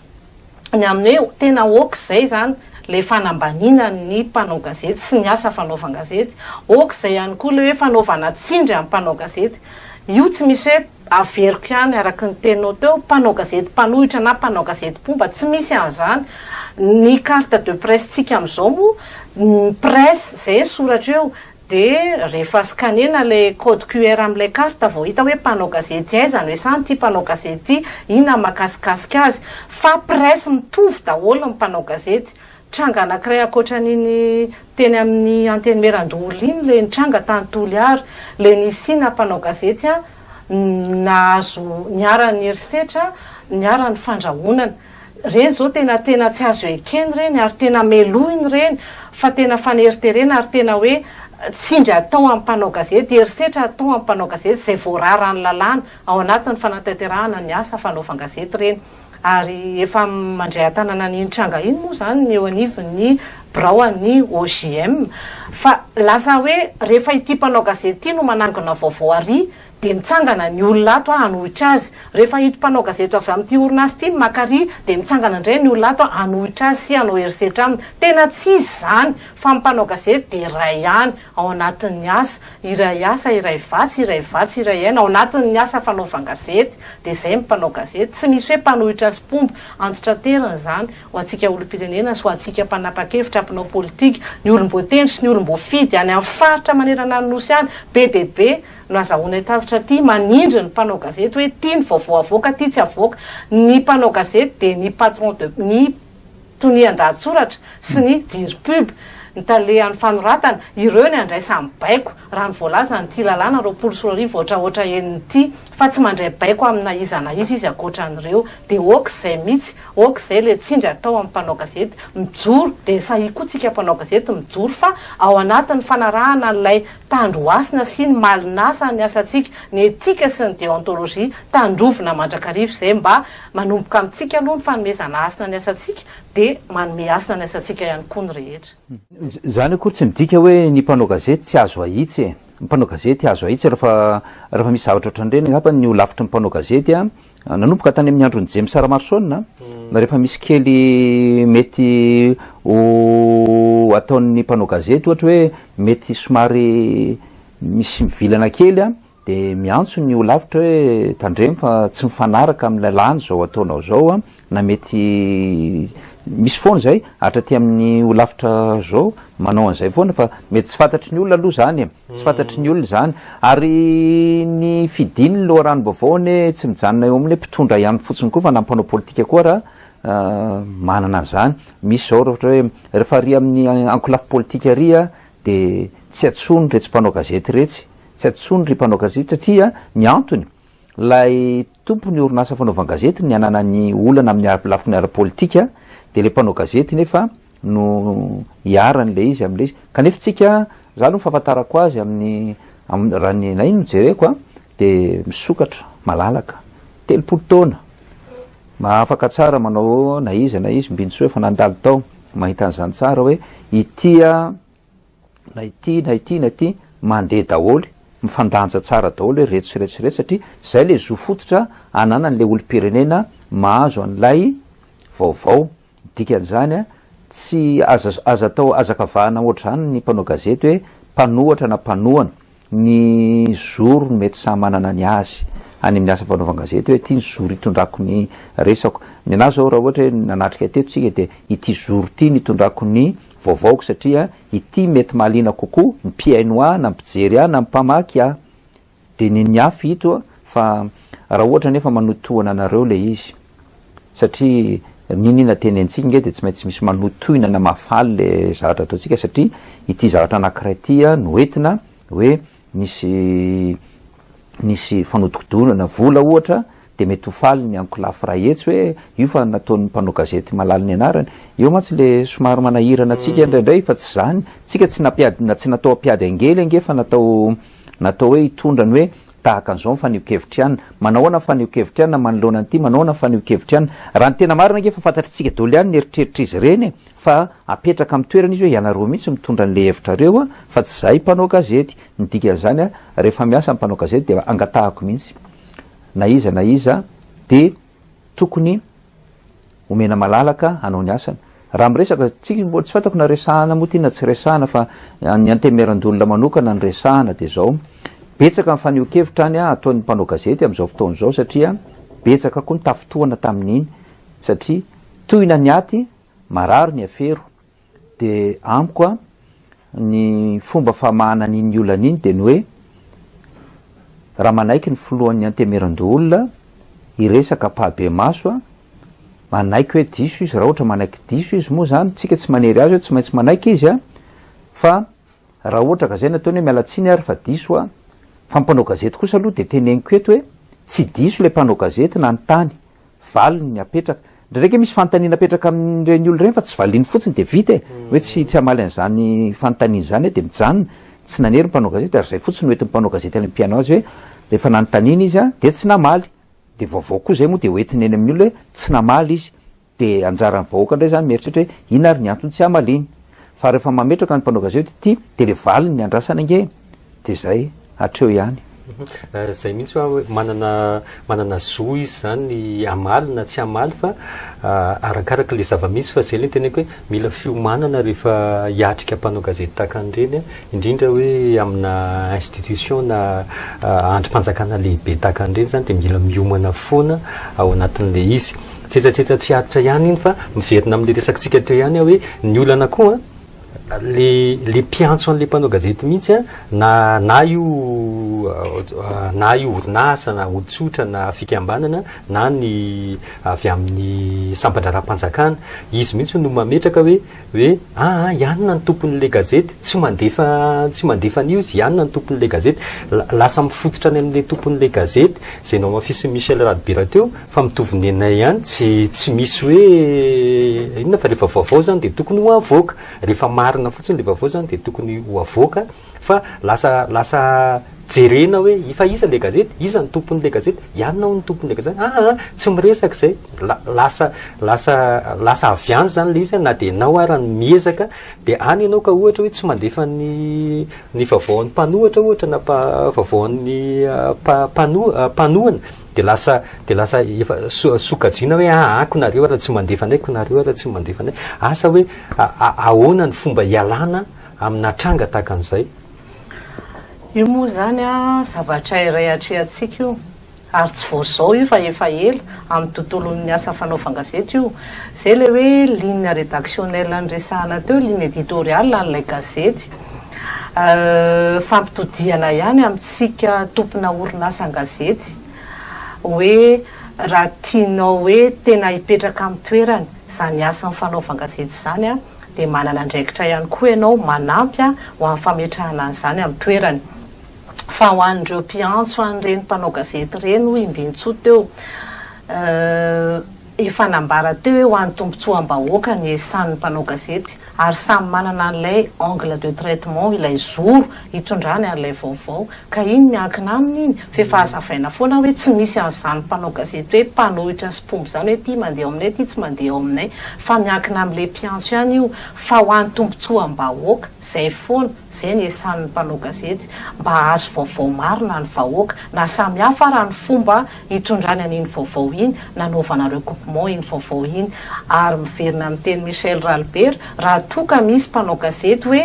ny amin'ny hoe tena ok izay izany ilay fanambaniana ny mpanao gazety sy ny asa fanaovan-gazety, ok izay ihany koa ilay hoe fanaovana tsindry amin'ny mpanao gazety. Io tsy misy hoe averiko ihany araka ny teninao teo, mpanao gazety mpanohitra na mpanao gazety mpomba, tsy misy an'izany. Ny carte de presse-tsika amin'izao moa, ny presse, izay ny soratra eo, Dia rehefa scanner-na ilay code QR amin'ilay carte vao hita hoe mpanao gazety aiza no iasany ity mpanao gazety ity, inona ny mahakasikasika azy. Fa presse mitovy daholo ny mpanao gazety. Tranga anankiray ankoatra an'iny teny amin'ny Antenimierandoholona iny ilay nitranga tany Toliara, ilay nisiana mpanao gazety nahazo niharan'ny herisetra, niharan'ny fandrahonana. Reny zao tena tena tsy azo ekena ireny ary tena melohina ireny fa tena faneriterena ary tena hoe Tsindry atao amin'ny mpanao gazety, herisetra atao amin'ny mpanao gazety izay voararan'ny lalàna ao anatin'ny fanatanterahana ny asa fanaovan-gazety ireny. Ary efa mandray an-tanana an'iny tranga iny moa izany ny eo anivon'ny birao an'ny OJM. Fa lasa hoe rehefa ity mpanao gazety ity no manangona vaovao ary dia mitsangana ny olona ato hanohitra azy. Rehefa ito mpanao gazety avy amin'ity orinasa ity no maka ary dia mitsangana indray ny olona ato hanohitra azy sy hanao herisetra aminy. Tena tsy izy izany fa ny mpanao gazety dia iray ihany ao anatin'ny asa. Iray asa, iray vatsy, iray vatsy, iray aina ao anatin'ny asa fanaovan-gazety. Dia izay ny mpanao gazety. Tsy misy hoe mpanohitra sy mpomba. Antitraterina izany ho antsika olom-pirenena sy ho antsika mpanapa-kevitra, mpinao politika, ny olom-boatendry sy ny olom-boafidy any amin'ny faritra manerana ny Nosy any. Be dia be no azahoanay tatitra aty manindry ny mpanao gazety hoe ity ny vaovao avoaka, ity tsy avoaka. Ny mpanao gazety dia ny patron de, ny tonian-dahatsoratra sy ny dir pub, ny talehan'ny fanoratana, ireo ny andraisany baiko, raha ny voalazan'ity lalàna 2020 ohatraohatra enina ity, fa tsy mandray baiko amina iza na iza izy ankoatra an'ireo. Dia ok izay mihitsy, ok izay ilay tsindry atao amin'ny mpanao gazety, mijoro, dia sahia koa tsika mpanao gazety mijoro fa ao anatin'ny fanarahana an'ilay Tandro hasina sy ny malin'asa ny asantsika, ny etika sy ny deontologie, tandrovina mandrakariva izay mba manomboka amintsika aloha ny fanomezana hasina ny asantsika dia manome hasina ny asantsika ihany koa ny rehetra. Izany akory tsy midika hoe ny mpanao gazety tsy azo ahitsy e! Ny mpanao gazety azo ahitsy rehefa rehefa misy zavatra ohatran'ireny angamba ny ho lafitry ny mpanao gazety an! Nanomboka tany amin'ny andron'i James Ramarosaona, rehefa misy kely mety ho ataon'ny mpanao gazety ohatra hoe mety somary misy mivilana kely dia miantso ny holafitra hoe tandremo fa tsy mifanaraka amin'ny lalàna izao ataonao izao na mety misy foana izay hatraty amin'ny holafitra izao manao an'izay foana fa mety tsy fantatry ny olona aloha izany e. Tsy fantatry ny olona izany. Ary ny fidiny ny loharanom-baovao anie tsy mijanona eo amin'ny hoe mpitondra ihany fotsiny koa fa na mpanao politika koa ara manana an'izany. Misy izao ohatra hoe rehefa ary amin'ny ankolafy politika ary dia tsy antsoiny iretsy mpanao gazety iretsy, tsy antsoiny ry mpanao gazety satria ny antony ilay tompon'ny orinasa fanaovan-gazety ny ananany olana amin'ny lafiny ara-politika dia ilay mpanao gazety nefa no iharan'ilay izy amin'ilay izy. Kanefa tsika, za aloha ny fahafantarako azy amin'ny, amin'ny raha ny anay no jereko a, dia misokatra, malalaka, 30 taona, mahafaka tsara manao na iza na iza, Mbinintsoa efa nandalo tao, mahita an'izany tsara hoe ity a, na ity na ity na ity, mandeha daholo, mifandanja tsara daholo hoe reto sy reto sy reto satria zay le zo fototra ananan'ilay olom-pirenena mahazo an'ilay vaovao. Dikan'izany, tsy aza aza atao aza kavahana ohatr'izany ny mpanao gazety hoe mpanohatra na mpanohana, ny zoro no mety samy manana ny azy any amin'ny asa fanaovan-gazety hoe ity ny zoro itondrako ny resako. Ny an'ahy izao raha ohatra hoe nanatrika teto isika dia ity zoro ity no itondrako ny vaovaoko satria ity mety mahaliana kokoa ny mpihaino ahy na ny mpijery ahy na ny mpamaky ahy. Dia ny ny afo ito fa raha ohatra anefa manotohana anareo ilay izy satria n'inona tenentsika nge dia tsy maintsy misy manotohina na mahafaly le zavatra ataontsika satria ity zavatra anankiray ity no entina hoe nisy nisy fanodikodonana vola ohatra dia mety ho faly ny ankolafy iray etsy hoe io fa nataon'ny mpanao gazety malala ny anarany. Eo mantsy le somary manahirana antsika indraindray fa tsy izany. Tsika tsy nampiady na tsy natao hampiady angely ange fa natao natao hoe hitondra ny hoe tahaka an'izao ny fanehoan-kevitry anona. Manao ahoana ny fanehoan-kevitry anona manoloana an'ity, manao ahoana ny fanehoan-kevitry anona. Raha ny tena marina ange efa fantatr'tsika daholo ihany ny eritreritr'izy ireny e! Fa apetraka amin'ny toerana izy hoe ianareo mihitsy mitondra an'ilay hevitrareo fa tsy izahay mpanao gazety. Ny dikan'izany rehefa miasa ny mpanao gazety dia angatahako mihitsy. na iza na iza dia tokony omena malalaka hanao ny asany. Raha miresaka, tsika mbola tsy fantako na resahana moa ity na tsy resahana fa ny antenimierandoholona manokana no resahana dia izao, betsaka ny fanehoan-kevitra any ataon'ny mpanao gazety amin'izao fotoana izao satria betsaka koa ny tafintohana tamin'iny satria tohina ny aty, marary ny afero. Dia amiko an, ny fomba famahana an'iny olana iny dia ny hoe raha manaiky ny filohan'ny antemierandoholona hiresaka ampahibemaso an, manaiky hoe diso izy, raha ohatra manaiky diso izy moa izany, tsika tsy manery azy hoe tsy maintsy manaiky izy an, fa raha ohatra ka izay no ataony hoe miala tsiny ary fa diso aho, fa ny mpanao gazety kosa aloha dia teneniko eto hoe tsy diso ilay mpanao gazety nanontany Valiny apetraka. Indraindray ange misy fanontaniana apetraka amin'ireny olona ireny fa tsy valiany fotsiny dia vita e. Hoe tsy tsy hamaly an'izany fanontaniana izany aho dia mijanona. Tsy nanery ny mpanao gazety ary izay fotsiny no entin'ny mpanao gazety any amin'ny mpihaino azy hoe rehefa nanontaniana izy dia tsy namaly. Dia vaovao koa izay moa dia hoentiny eny amin'ny olona hoe tsy namaly izy. Dia anjaran'ny vahoaka indray izany mieritreritra hoe inona ary ny antony tsy hamaliany. Fa rehefa mametraka ny mpanao gazety ity dia ilay valiny ny andrasana ange e! Dia izay hatreo ihany. Izay mihitsy hoa hoe manana manana zo izy izany hamaly na tsy hamaly fa arakaraka ilay zava-misy fa izay ilay teneniko hoe mila fiomanana rehefa hiatrika mpanao gazety tahaka an'ireny indrindra hoe amina institution na andrim-panjakana lehibe tahaka an'ireny izany dia mila miomana foana ao anatin'ilay izy. Tsetsatsetsa tsy aritra ihany iny fa miverina amin'ilay resakitsika teo ihany aho hoe ny olana koa le le mpiantso an'le mpanao gazety mihitsy a na na io na io orinasa na olon-tsotra na fikambanana na ny avy amin'ny sampan-draharaham-panjakana izy mihitsy no mametraka hoe hoe aa ianona ny tompon'le gazety tsy mandefa tsy mandefa an'io izy ianona ny tompon'le gazety lasa mifototra any amin'le tompon'le gazety izay nohamafisin'i Michel Radibera teo fa mitovy nenay ihany tsy tsy misy hoe inona fa rehefa vaovao zany dia tokony ho avoaka rehefa marina fotsiny le vaovao zany dia tokony ho avoaka fa lasa lasa jerena hoe fa iza le gazety iza ny tompon'le gazety ianona hono ny tompon'le gazety aa tsy miresaka izay lasa lasa lasa avy any zany le izy na dia ianao ara ny miezaka dia any ianao ka ohatra hoe tsy mandefa ny ny vaovaon'ny mpanohatra ohatra na vaovaon'ny mpanohana Dia lasa dia lasa efa sokajiana hoe aa ko nareo ara tsy mandefa anay ko nareo ara tsy mandefa anay. Asa hoe ahoana ny fomba hialana amina tranga tahaka an'izay? Io moa izany an, zavatra iray atrehantsika io, ary tsy vao izao io fa efa ela, amin'ny tontolon'ny asa fanaovan-gazety io. Izay ilay hoe ligne rédactionnelle niresahana teo, ligne éditoriale an'ilay gazety. Fampitodihana ihany amintsika tompona orinasa an-gazety hoe raha tianao hoe tena hipetraka amin'ny toerany izany asan'ny fanaovan-gazety izany dia manana andraikitra ihany koa ianao manampy ho amin'ny fametrahana an'izany amin'ny toerany. Fa ho an'ireo mpiantso an'ireny mpanao gazety ireny hoy i Mbintsoa teo, efa nambara teo hoe ho an'ny tombontsoam-bahoaka ny esan'ny mpanao gazety. ary samy manana an'ilay angle de traitement, ilay zoro hitondrany an'ilay vaovao, ka iny miankina aminy iny, fa efa hazavaina foana hoe tsy misy an'izany mpanao gazety hoe mpanohitra sy mpomba izany hoe ity mandeha ao aminay ity tsy mandeha ao aminay, fa miankina amin'ilay mpiantso ihany io, fa ho an'ny tombotsoam-bahoaka, izay foana, izay ny esan'ny mpanao gazety, mba hahazo vaovao marina ny vahoaka, na samy hafa ara ny fomba hitondrany an'iny vaovao iny, nanaovana recoupement iny vaovao iny. Ary miverina amin'ny teny Michel Ralibera, raha toa ka misy mpanao gazety hoe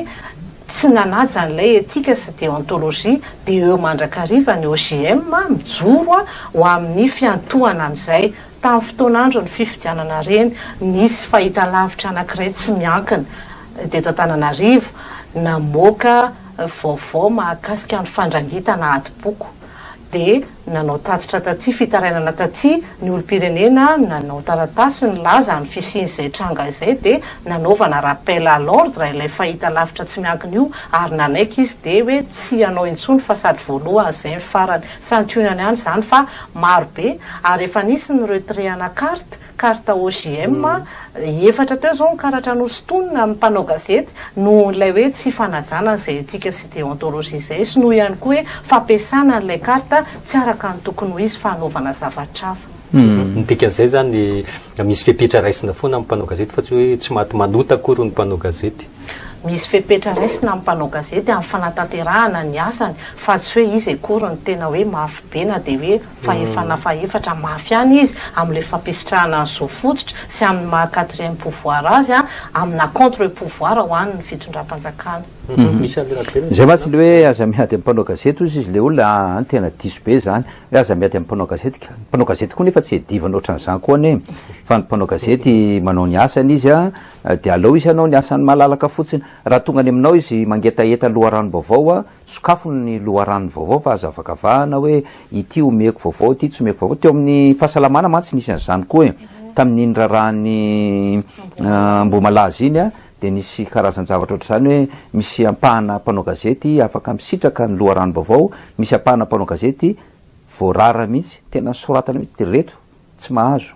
tsy nanaja an'ilay éthique sy déontologie dia eo mandrakariva ny OJM mijoro ho amin'ny fiantohana an'izay. Tamin'ny fotoan'andron'ny fifidianana ireny, nisy fahitalavitra anankiray tsy miankina teto Antananarivo namoaka vaovao mahakasika ny fandrangitana adim-poko. Dia nanao tatitra taty, fitarainana taty ny olom-pirenena, nanao taratasy nilaza ny fisian'izay tranga izay dia nanaovana rappel à l'ordre ilay fahita lavitra tsy miankina io ary nanaiky izy dia hoe tsy hanao intsony fa sady voalohany izay ny farany. Santionany ihany izany fa maro be ary efa nisy ny retrait ana carte Carte OJM, efatra teo izao ny karatra nosintonina amin'ny mpanao gazety noho ilay hoe tsy fanajana an'izay éthique sy déontologie izay sy noho ihany koa hoe fampiasana an'ilay carte tsy araka ny tokony ho izy fa hanaovana zavatra hafa. Ny dikan'izay izany misy fepetra raisina foana amin'ny mpanao gazety fa tsy hoe tsy maty manota akory ny mpanao gazety. Misy fepetra raisina amin'ny mpanao gazety amin'ny fanatanterahana ny asany fa tsy hoe izy akory no tena hoe mafy be na dia hoe fahefana fahefatra mafy ihany izy amin'ilay fampisitrahana ny zo fototra sy amin'ny maha quatrième pouvoir azy amina contre pouvoir ho an'ny fitondram-panjakana. Izay mantsy ilay hoe aza miady amin'ny mpanao gazety hozy izy ilay olona aa tena diso be izany hoe aza miady amin'ny mpanao gazety ka, ny mpanao gazety koa nefa tsy iadivana ohatran'izany koa anie fa ny mpanao gazety manao ny asany izy a dia aleo izy hanao ny asany malalaka fotsiny, raha tonga any aminao izy mangetaheta loharanom-baovao a Sokafo ny loharano vaovao fa aza avakavahana hoe ity omeko vaovao ity tsy omeko vaovao. Teo amin'ny fahasalamana mantsy nisy an'izany koa e. Tamin'iny raharahan'ny Ambohimalaza iny dia nisy karazan-javatra ohatr'izany hoe misy ampahana mpanao gazety afaka misitraka ny loharanom-baovao, misy ampahana mpanao gazety voarara mihitsy, tena soratana mihitsy dia ireto tsy mahazo.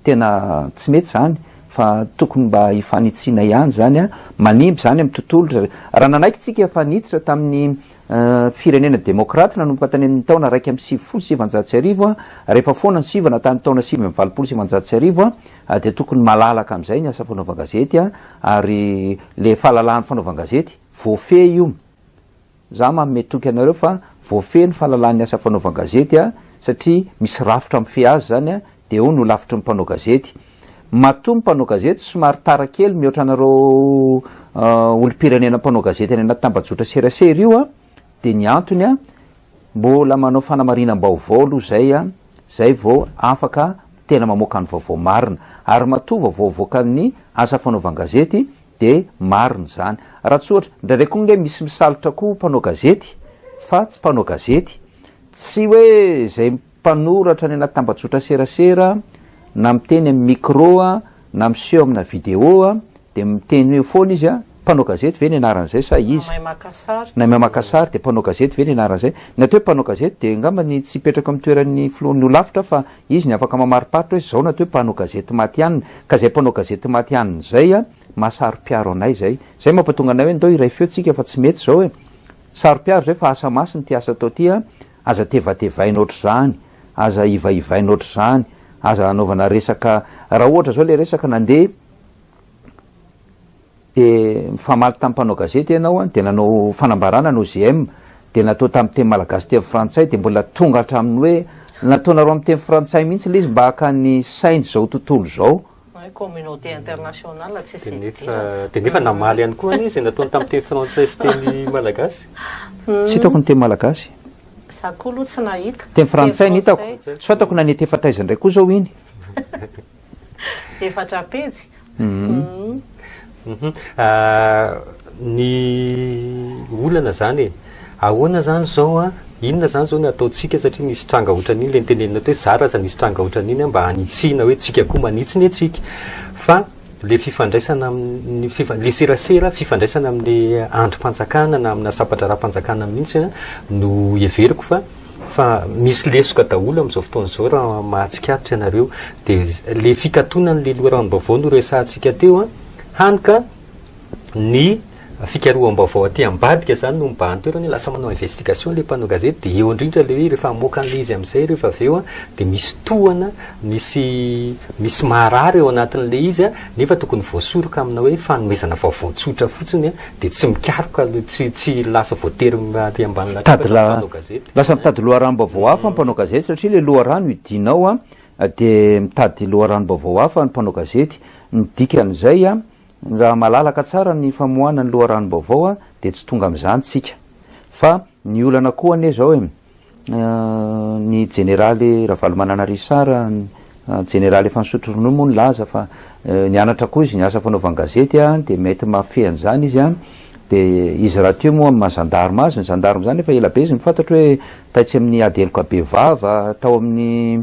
Tena tsy mety izany. Fa tokony mba hifanitsiana ihany izany an! Manimba izany amin'ny tontolo. Raha nanaiky tsika fa niditra tamin'ny firenena demokraty nanomboka tany amin'ny taona 1991 an, rehefa foana ny sivana tamin'ny taona 1989 an, dia tokony malalaka amin'izay ny asa fanaovan-gazety an, ary le fahalalahan'ny fanaovan-gazety voafehy io. Za manome toky anareo fa voafehy ny fahalalan'ny asa fanaovan-gazety a, satria misy rafitra mifehy azy zany a, dia eo no lafitry ny mpanao gazety. Matoa ny mpanao gazety somary tara kely mihoatra anareo olom-pirenena mpanao gazety any anaty tambajotra serasera io a, dia ny antony a, mbola manao fanamarinam-baovao aloha zay a, zay vao afaka tena mamoaka ny vaovao marina. Ary matoa vaovao avoakan'ny asa fanaovan-gazety Dia marina izany. Raha tsy ohatra, indraindray koa ange misy misalotra koa mpanao gazety fa tsy mpanao gazety. Tsy hoe izay mpanoratra any anaty tambajotra serasera na miteny amin'ny micro na miseho amina vidéo dia miteny eo foana izy, mpanao gazety ve ny anaran'izay sa iza? Na mahay maka sary. Na mahay maka sary dia mpanao gazety ve ny anaran'izay? Ny atao hoe mpanao gazety dia angamba ny tsy hipetraka amin'ny toeran'ny filohan'ny holafitra fa Izy ny afaka mamariparitra hoe zao no atao hoe mpanao gazety matihanina, ka izay mpanao gazety matihanina izay a, maha saro-piaro anay izay. Izay mampatonga anay hoe ndao hiray feo tsika fa tsy mety izao e. Saro-piaro izay fa asa masina ity asa atao ity a, aza tevatevaina ohatr'izany, aza ivaivaina ohatr'izany, aza anaovana resaka, raha ohatra izao ilay resaka nandeha, Dia nifamaly tamin'ny mpanao gazety ianao dia nanao fanambarana ny OJM dia natao tamin'ny teny malagasy teny frantsay dia mbola tonga hatramin'ny hoe nataonareo amin'ny teny frantsay mihitsy ilay izy mba haka ny sain'izao tontolo izao. Hoe communauté internationale tsisy Dia nefa idirana. dia nefa namaly ihany koa anie izay nataony tamin'ny teny frantsay sy teny malagasy. Tsy hitako ny teny malagasy. Za koa aloha tsy nahita. Teny frantsay no hitako. Tsy fantako na nety efa taiza indray koa izao iny. Efatra pejy. Ny olana zany e, ahoana zany zao an, inona zany zao ny ataontsika satria nisy tranga ohatran'iny le nitenenina teo hoe zara aza nisy tranga ohatran'iny an mba hanitsiana hoe tsika koa manitsy ny antsika fa le fifandraisana amin'ny fifa- le serasera fifandraisana amin'le andrim-panjakana na amina sampan-draharaham-panjakana mihitsy an no heveriko fa Fa misy lesoka daholo amin'izao fotoana izao raha mahatsikaritra ianareo. Dia le fikatonan'le loharanom-baovao no resahantsika teo an, hany ka ny fikaroham-baovao aty ambadika izany no mibahan-toerana hoe lasa manao investigation le mpanao gazety dia eo indrindra le hoe rehefa hamoaka an'le izy amin'izay rehefa avy eo an, dia misy tohana, misy misy maharary ao anatin'le izy an, nefa tokony voasoroka amina hoe fanomezana vaovao tsotra fotsiny an. Dia tsy mikaroka aloha, tsy tsy lasa voatery aty ambany Mitady latabatra ny la- mpanao gazety. lasa mitady loharanom-baovao hafa ny mpanao gazety satria ilay loharano idinao a, dia mitady loharanom-baovao hafa ny mpanao gazety. Ny dikan'izay a, raha malalaka tsara ny famoahana ny loharanom-baovao a, dia tsy tonga amin'izany tsika. Fa ny olana koa anie izao e, Ny jeneraly Ravalomanana Richard, jeneraly efa nisotro ronono moa nilaza fa nianatra koa izy ny asa fanaovan-gazety dia mety mahafehy an'izany izy dia izy rahateo moa amin'ny maha gendarme azy, ny gendarme izany efa ela be izy no fantatro hoe taitsy amin'ny ady heloka bevava tao amin'ny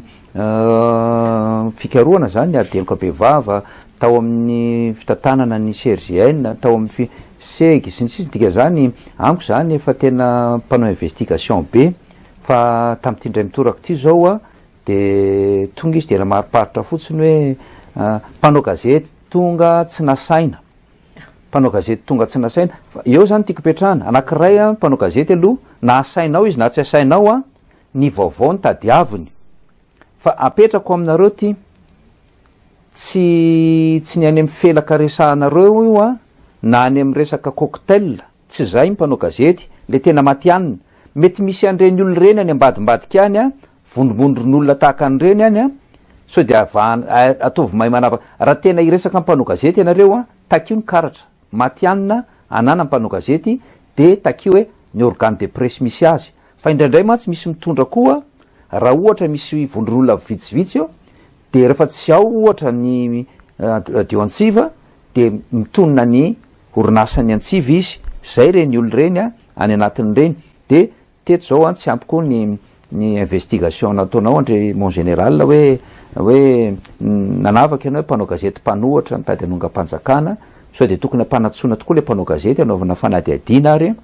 fikarohana izany ny ady heloka bevava tao amin'ny fitantanana ny CRGN, tao amin'ny fi, Seg, sy ny sisa, dikan'izany amiko izany efa tena mpanao investigation be, fa tamin'ity indray mitoraka ity izao a, de tonga izy de namariparitra fotsiny hoe mpanao gazety tonga tsy nasaina, mpanao gazety tonga tsy nasaina, fa eo izany tiako ipetrahana, anankiray a mpanao gazety aloha na asainao izy na tsy asainao a, ny vaovao no tadiaviny, fa apetrako aminareo ity, Tsy tsy ny any amin'ny felaka resahanareo io an, na any amin'ny resaka cocktail, tsy zay ny mpanao gazety, le tena matihanina. Mety misy an'ireny olona ireny any ambadimbadika any an, vondrombondron'olona tahaka an'ireny any an, sao dia avahana, ataovy mahay manavaka. Raha tena hiresaka amin'ny mpanao gazety ianareo an, takio ny karatra matihanina ananan'ny mpanao gazety, dia takio hoe ny organe de presse misy azy. Fa indraindray mantsy misy mitondra koa, raha ohatra misy vondron'olona vitsivitsy eo, Dia rehefa tsy ao ohatra ny radio antsiva dia mitonona ny orinasan'ny antsiva izy, zay ireny olona ireny a, any anatin'ireny, dia teto zao an tsy ampy koa ny ny investigation nataonao andre mon général hoe hoe nanavaka ianao hoe mpanao gazety mpanohatra mitady hanongam-panjakana, sao dia tokony hampanantsoina tokoa ilay mpanao gazety hanaovana fanadihadiana ary eny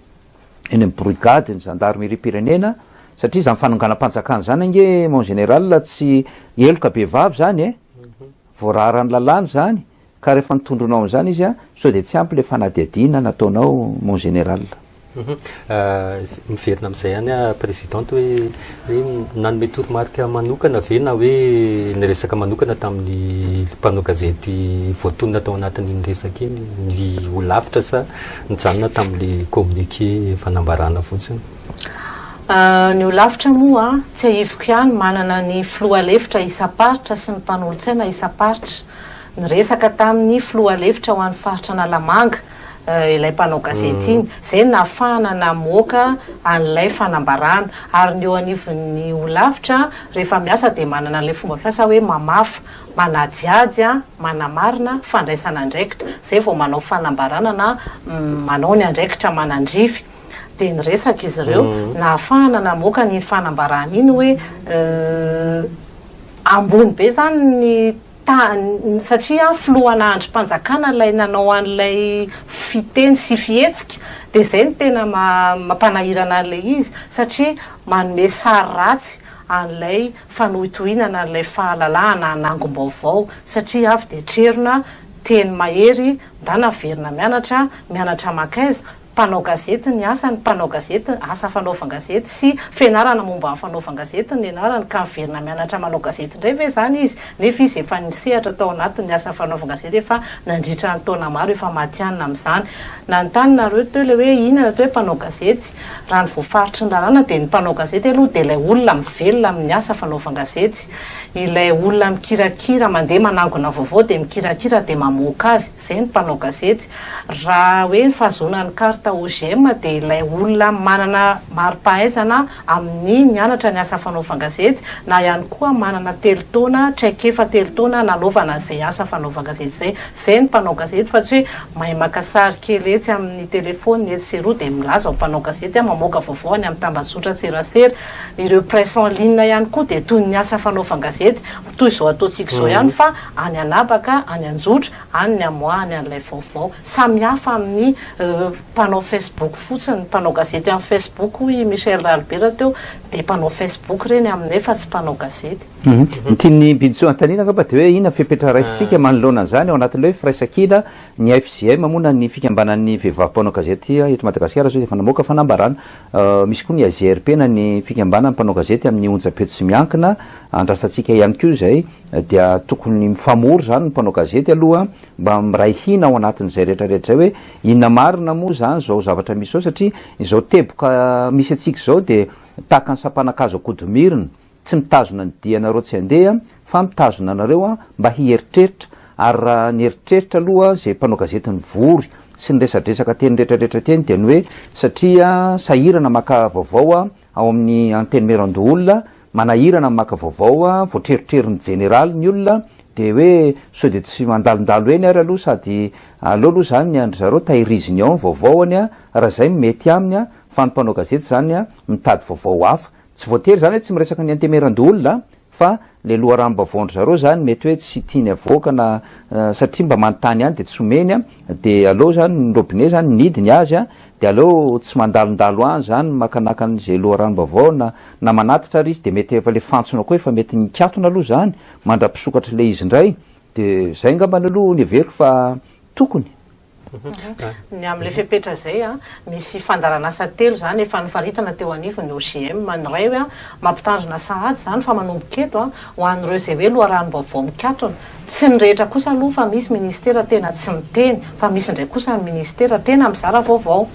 amin'ny brigade ny zandarimeriam-pirenena satria izany fanonganam-panjakana izany ange mon général tsy heloka bevava izany e, voararan'ny lalàna izany. Ka rehefa nitondronao an'izany izy an, sao dia tsy ampy ilay fanadihadiana nataonao mon général. Miverina amin'izay ihany aho Présidente hoe hoe nanome toromarika manokana ve na hoe niresaka manokana tamin'ny mpanao gazety voatonona tao anatin'iny resaka iny ny holafitra sa nijanona tamin'ilay communiqué fanambarana fotsiny? Ny holafitra moa tsiahiviko ihany manana ny filoha lefitra isam-paritra sy ny mpanolotsaina isam-paritra. Niresaka tamin'ny filoha lefitra ho an'ny faritra Analamanga ilay mpanao gazety iny, izay nahafahana namoaka an'ilay fanambarana. Ary ny eo anivon'ny holafitra rehefa miasa dia manana an'ilay fomba fiasa hoe mamafa, manadihady, manamarina, fandraisana andraikitra. Izay vao manao fanambarana na manao ny andraikitra manandrify. Dia niresaka izy ireo, nahafahana namoaka an'iny fanambarana iny hoe ambony be izany ny Ta, satria filohana andrim-panjakana ilay nanao an'ilay fiteny sy fihetsika, dia izay no tena mampanahirana an'ilay izy, satria manome sary ratsy an'ilay fanohitohinana an'ilay fahalalahana hanangom-baovao, satria avy dia trerona, teny mahery, ndana averina mianatra, mianatra mankaiza? Mpanao gazety ny asany, mpanao gazety, asa fanaovan-gazety sy fianarana momba ny fanaovan-gazety ny nianarany ka miverina mianatra manao gazety indray ve izany izy nefa izy efa nisehatra tao anatin'ny asa fanaovan-gazety efa nandritra ny taona maro efa matihanina amin'izany. Nanontany nareo teo ilay hoe inona ny atao hoe mpanao gazety? Raha ny voafaritry ny lalàna dia ny mpanao gazety aloha dia ilay olona mivelona amin'ny asa fanaovan-gazety, ilay olona mikirakira mandeha manangona vaovao dia mikirakira dia mamoaka azy. Izay ny mpanao gazety. Raha hoe ny fahazoana ny carte OGM dia ilay olona manana mari-pahaizana amin'ny nianatra ny asa fanaovan-gazety na ihany koa manana telo taona, traikefa telo taona nanaovana an'izay asa fanaovan-gazety izay. Izay ny mpanao gazety fa tsy hoe mahay maka sary kely etsy amin'ny telefaonina etsy sy eroa dia milaza ho mpanao gazety aho, mamoaka vaovao any amin'ny tambajotran-tserasera. Ireo presse en ligne ihany koa dia toy ny asa fanaovan-gazety. Toy izao ataontsika izao ihany fa any an'habaka, any an-jotra, any ny amoahany an'ilay vaovao. Samy hafa amin'ny mpanao Facebook fotsiny, mpanao gazety amin'ny Facebook hoy i Michel Ralibera teo, dia mpanao Facebook ireny aminay fa tsy mpanao gazety. Ny tian'i Mbinintsoa anontaniana angamba dia hoe inona ny fepetra raisintsika manoloana an'izany ao anatin'ilay hoe firaisankina, ny FJM moa na ny fikambanan'ny vehivavy mpanao gazety eto Madagasikara izao dia efa namoaka fanambarana, misy koa ny AJRP na ny fikambanan'ny mpanao gazety amin'ny onjam-peo tsy miankina, Andrasantsika ihany koa izay dia tokony mifamory izany ny mpanao gazety aloha mba miray hina ao anatin'izay rehetra rehetra izay hoe inona marina moa izany izao zavatra misy izao satria izao teboka misy antsika izao dia tahaka ny sampanakazo ankodomirina tsy mitazona ny dianareo tsy handeha fa mitazona anareo mba hieritreritra ary raha ny eritreritra aloha izay mpanao gazety nivory sy niresadresaka teny rehetra rehetra teny dia ny hoe satria sahirana maka vaovao ao amin'ny Antenimierandoholona, manahirana ny maka vaovao, voatreritrerin'ny jeneraly ny olona, dia hoe sao dia tsy mandalondalo eny ary aloha sady aleo aloha izany ny an-dry zareo tahiriziny ao ny vaovaony raha izay no mety aminy fa ny mpanao gazety izany mitady vaovao hafa. Tsy voatery izany hoe tsy miresaka ny Antenimierandoholona Fa le loharanom-baovaon-dry zareo zany mety hoe tsy tiany avoaka na satria mba manontany ihany de tsy omeny an, de aleo zany ny robinet zany mihidy ny azy an, de aleo tsy mandalondalo any zany makanaka an'izay loharanom-baovao na na manatitra ary izy de mety efa le fantsona koa efa mety nikatona aloha zany mandra-pisokatra le izy indray, de zay ngambany aloha ny heveriko fa tokony. Ny amin'ilay fepetra izay, misy fandaharanasa telo izany efa nofaritana teo anivon'ny OGM. Ny iray hoe mampitandrina sahady izany fa manomboka eto ho an'ireo izay hoe loharanom-baovao mikatona. Tsy ny rehetra kosa aloha fa misy minisitera tena tsy miteny fa misy indray kosa ny minisitera tena mizara vaovao.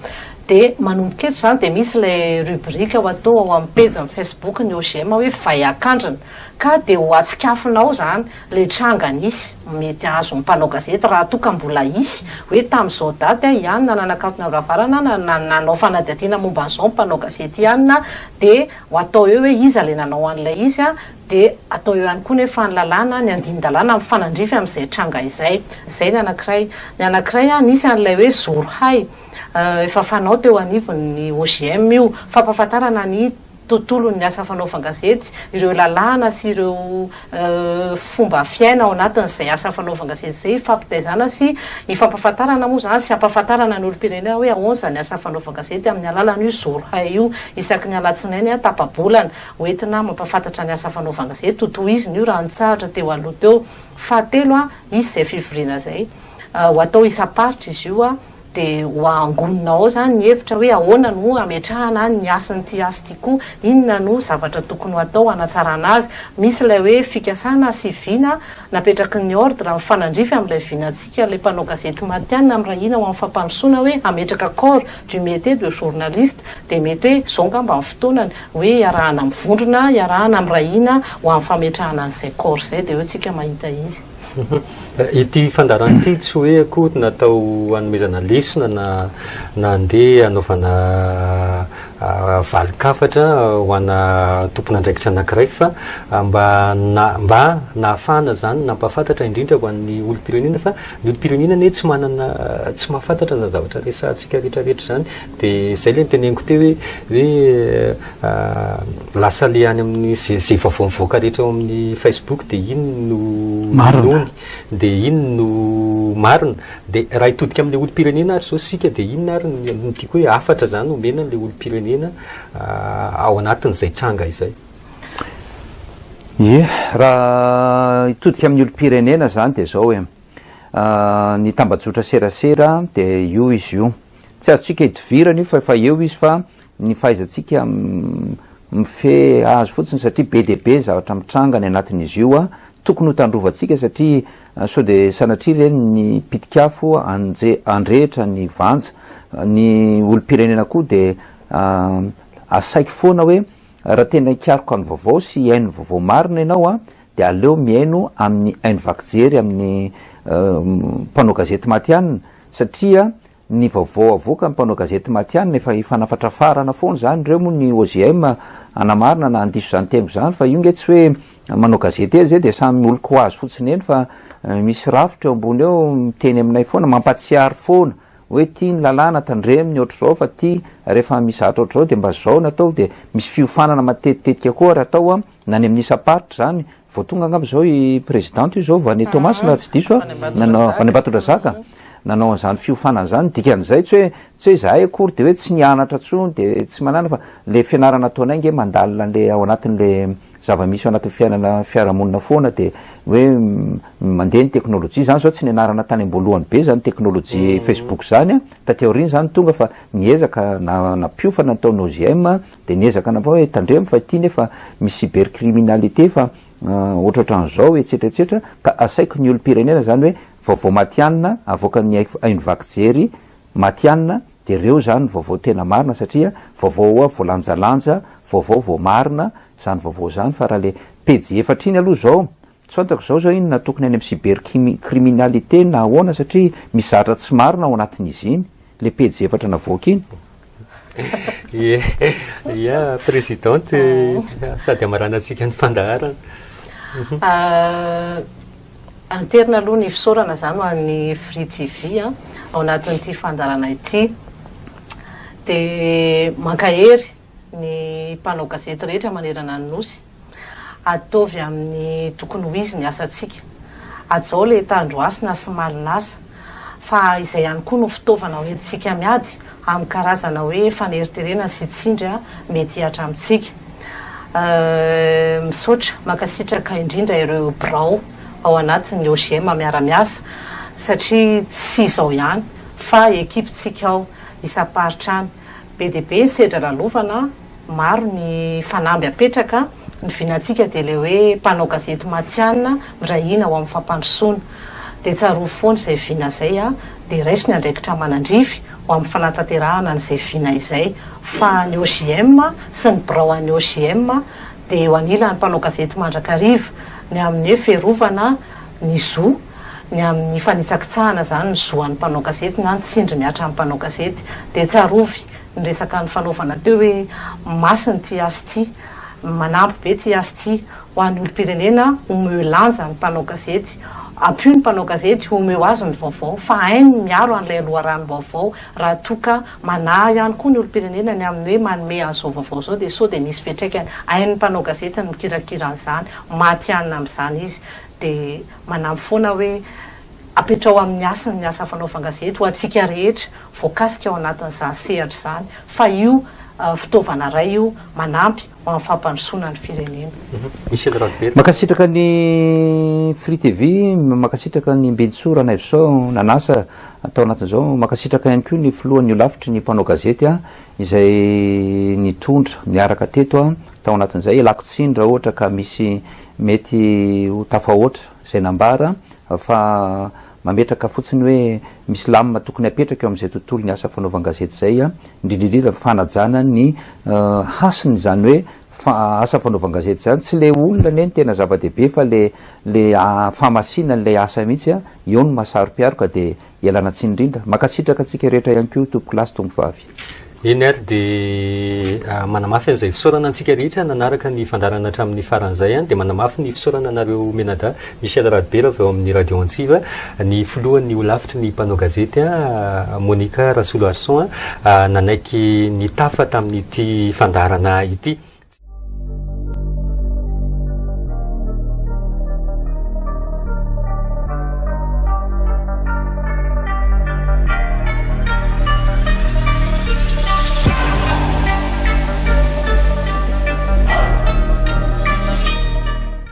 Dia manomboka eto izany dia misy ilay rubrique ho atao ao amin'ny pejin'ny Facebook ny OGM hoe vay akandrina ka dia ho atsikafona ao izany Ilay tranga nisy, mety azon'ny mpanao gazety raha toa ka mbola hisy, hoe tamin'izao daty aho ihany na nanakatona varavarana na nanao fanadihadiana momba an'izao ny mpanao gazety ihany na dia ho atao eo hoe iza ilay nanao an'ilay izy dia atao eo ihany koa nefa ny lalàna, ny andinin-dalàna mifanandrify amin'izay tranga izay. Izay ny anankiray. Ny anankiray, nisy an'ilay hoe zoro hay, efa fanao teo anivon'ny OJM io, fampahafantarana ny. tontolon'ny asa fanaovan-gazety, ireo lalàna sy ireo fomba fiaina ao anatin'izay asa fanaovan-gazety izay, hifampitaizana sy hifampahafantarana moa izany sy hampahafantarana ny olom-pirenena hoe ahoana izany asa fanaovan-gazety amin'ny alalan'io Zorohay io isaky ny alatsinainy tapa-bolana ho entina mampahafantatra ny asa fanaovan-gazety. Hotohizina io raha nitsahatra teo aloha teo. Fahatelo, hisy izay fivoriana izay ho atao isam-paritra izy io. Dia ho angonina ao izany ny hevitra hoe ahoana no hametrahana ny hasin'ity hasy ity koa, inona no zavatra tokony ho atao hanatsarana azy. Misy ilay hoe fikasana sy vina napetraky ny ordre mifanandrify amin'ilay vinantsika ilay mpanao gazety matihanina miray hina ho amin'ny fampandrosoana hoe hametraka corps du métier de journaliste. Dia mety hoe izao angamba ny fotoanany hoe hiarahana mivondrona, hiarahana miray hina ho amin'ny fametrahana an'izay corps izay dia eo tsika mahita izy. Ity fandaharana ity tsy hoe akory natao hanomezana lesona na na andeha hanaovana valin-kafatra ho ana tompon'andraikitra anankiray fa mba na mba nahafahana izany nampahafantatra indrindra ho an'ny olom-pirenena fa ny olom-pirenena anie tsy manana tsy mahafantatra izany zavatra resahantsika rehetrarehetra izany dia izay ilay noteneniko teo hoe hoe Lasa le any amin'ny ze ze vaovao mivoaka rehetra ao amin'ny Facebook de iny no inoany de iny no marina de raha hitodika amin'le olom-pirenena ary zao sika de inona ary ny ny tiako hoe hafatra zany omena an'le olom-pirenena ao anatin'izay tranga izay? Ie, raha hitodika amin'ny olom-pirenena zany de zao e, ny tambajotra serasera de io izy io, tsy azontsika idivirana io fa efa eo izy fa ny fahaizantsika mifehy azy fotsiny satria be dia be ny zavatra mitranga any anatin'izy io tokony ho tandrovantsika satria sao dia sanatria ireny ny pitik'afo anje andrehitra ny vanja ny olom-pirenena koa dia asaiko foana hoe raha tena hikaroka ny vaovao sy hihaino ny vaovao marina ianao a dia aleo mihaino amin'ny haino vaky jery amin'ny mpanao gazety matihanina satria Ny vaovao avoakan'ny mpanao gazety matihanina efa hifanafatrafarana foana izany, ireo moa ny OJM hanamarina na handiso izany teniko izany fa io nge tsy hoe manao gazety eny izay dia samy olon-ko azy fotsiny eny fa misy rafitra eo ambony eo miteny aminay foana, mampatsiaro foana hoe ity ny lalàna tandremo ny ohatr'izao fa ity rehefa misy zavatra ohatr'izao dia mba izao no atao dia misy fiofanana matetitetika koa ary atao na any amin'ny isam-paritra izany Vao tonga angamba izao i présidente io izao vao any Toamasina raha tsy diso aho, nanao avy any Ambatondrazaka, nanao an'izany fiofanana izany, dikan'izay tsy hoe tsy hoe izahay akory dia hoe tsy nianatra intsony dia tsy manana fa le fianarana ataonay ange mandalina an'le ao anatin'le zava-misy ao anatin'ny fiainana fiarahamonina foana dia hoe mandeha ny teknolojia izany izao tsy nianarana tany am-boalohany be izany teknolojia Facebook izany an, taty aoriana izany tonga fa niezaka na nampiofana ny tao OJM Dia niezaka nanao hoe tandremo fa ity nefa misy cybercriminalité fa ohatrohatran'izao etsetra etsetra ka asaiko ny olom-pirenena zany hoe vaovao matihanina avoakan'ny haino vaky jery matihanina dia reo zany vaovao tena marina satria vaovao voalanjalanja vaovao voamarina zany vaovao zany fa raha le pejy efatra iny aloha zao tsy fantako zao zao inona tokony any amin'ny cybercriminalité na ahoana satria misy zavatra tsy marina ao anatin'izy iny le pejy efatra navoaka iny. Ie, ia présidente sady hamaranantsika ny fandaharana. Anterina aloha ny fisaorana izany ho an'ny Free TV ao anatin'ity fandaharana ity. Dia mankahery ny mpanao gazety rehetra manerana ny Nosy. Ataovy amin'ny tokony ho izy ny asantsika. Hajao ilay tandro hasina sy malin'asa. Fa izay ihany koa no fitaovana hoentintsika miady amin'ny karazana hoe faneriterena sy tsindry mety hihatra amintsika. Misaotra, mankasitraka indrindra ireo birao ao anatin'ny OJM miara-miasa satria tsy izao ihany fa ekipintsika ao isam-paritra any. Be dia be ny sedra lalovana. Maro ny fanamby apetraka, ny vinantsika dia ilay hoe mpanao gazety matihanina miray hina ho amin'ny fampandrosoana. Dia tsarovy foana izay vina izay dia raiso ny andraikitra manandrify ho amin'ny fanatanterahana an'izay vina izay. Fa ny OJM sy ny birao an'ny OJM dia eo anilan'ny mpanao gazety mandrakariva ny amin'ny hoe fiarovana ny zo, ny amin'ny fanitsakitsahana izany ny zo an'ny mpanao gazety na ny tsindry mihatra amin'ny mpanao gazety. Dia tsarovy ny resaka nifanaovana teo hoe masina ity asa ity, manampy be ity asa ity ho an'ny olom-pirenena, omeo lanja ny mpanao gazety. Ampio ny mpanao gazety, omeo azy ny vaovao fa hainy ny miaro an'ilay loharanom-baovao raha toa ka manahy ihany koa ny olom-pirenena ny amin'ny hoe manome an'izao vaovao izao dia sao dia misy fiantraikany. Hain'ny mpanao gazety ny mikirakira an'izany, matihanina amin'izany izy. Dia manampy foana hoe apetrao amin'ny hasiny ny asa fanaovan-gazety ho antsika rehetra voakasika ao anatin'izany sehatra izany fa io fitaovana iray io manampy ho amin'ny fampandrosoana ny firenena. Michel Rajoelina. Mankasitraka ny Free TV, mankasitraka ny Mbintsoa Ranaivoson nanasa tao anatin'izao, mankasitraka ihany koa ny filohan'ny holafitry ny mpanao gazety izay nitondra niaraka teto tao anatin'izay, ialako tsiny raha ohatra ka misy mety ho tafahoatra izay nambara fa Mametraka fotsiny hoe misy lamina tokony hapetraka eo amin'izay tontolon'ny asa fanaovan-gazety izay, indrindra indrindra ny fanajana ny hasiny izany hoe asa fanaovan-gazety izany. Tsy ilay olona anie no tena zava-dehibe fa ilay ilay fahamasinan'ilay asa mihitsy, eo no maha saro-piaro ka dia ialana tsiny indrindra. Mankasitraka antsika rehetra ihany koa tompokolahy sy tompovavy. Eny ary dia manamafy an'izay fisaorana antsika rehetra nanaraka ny fandaharana hatramin'ny farany izay dia manamafy ny fisaorana anareo Menada Michel Radobera avy ao amin'ny Radio Antsiva, ny filohan'ny holafitry ny mpanao gazety Monica Rasoloarison nanaiky nitafa tamin'ity fandaharana ity.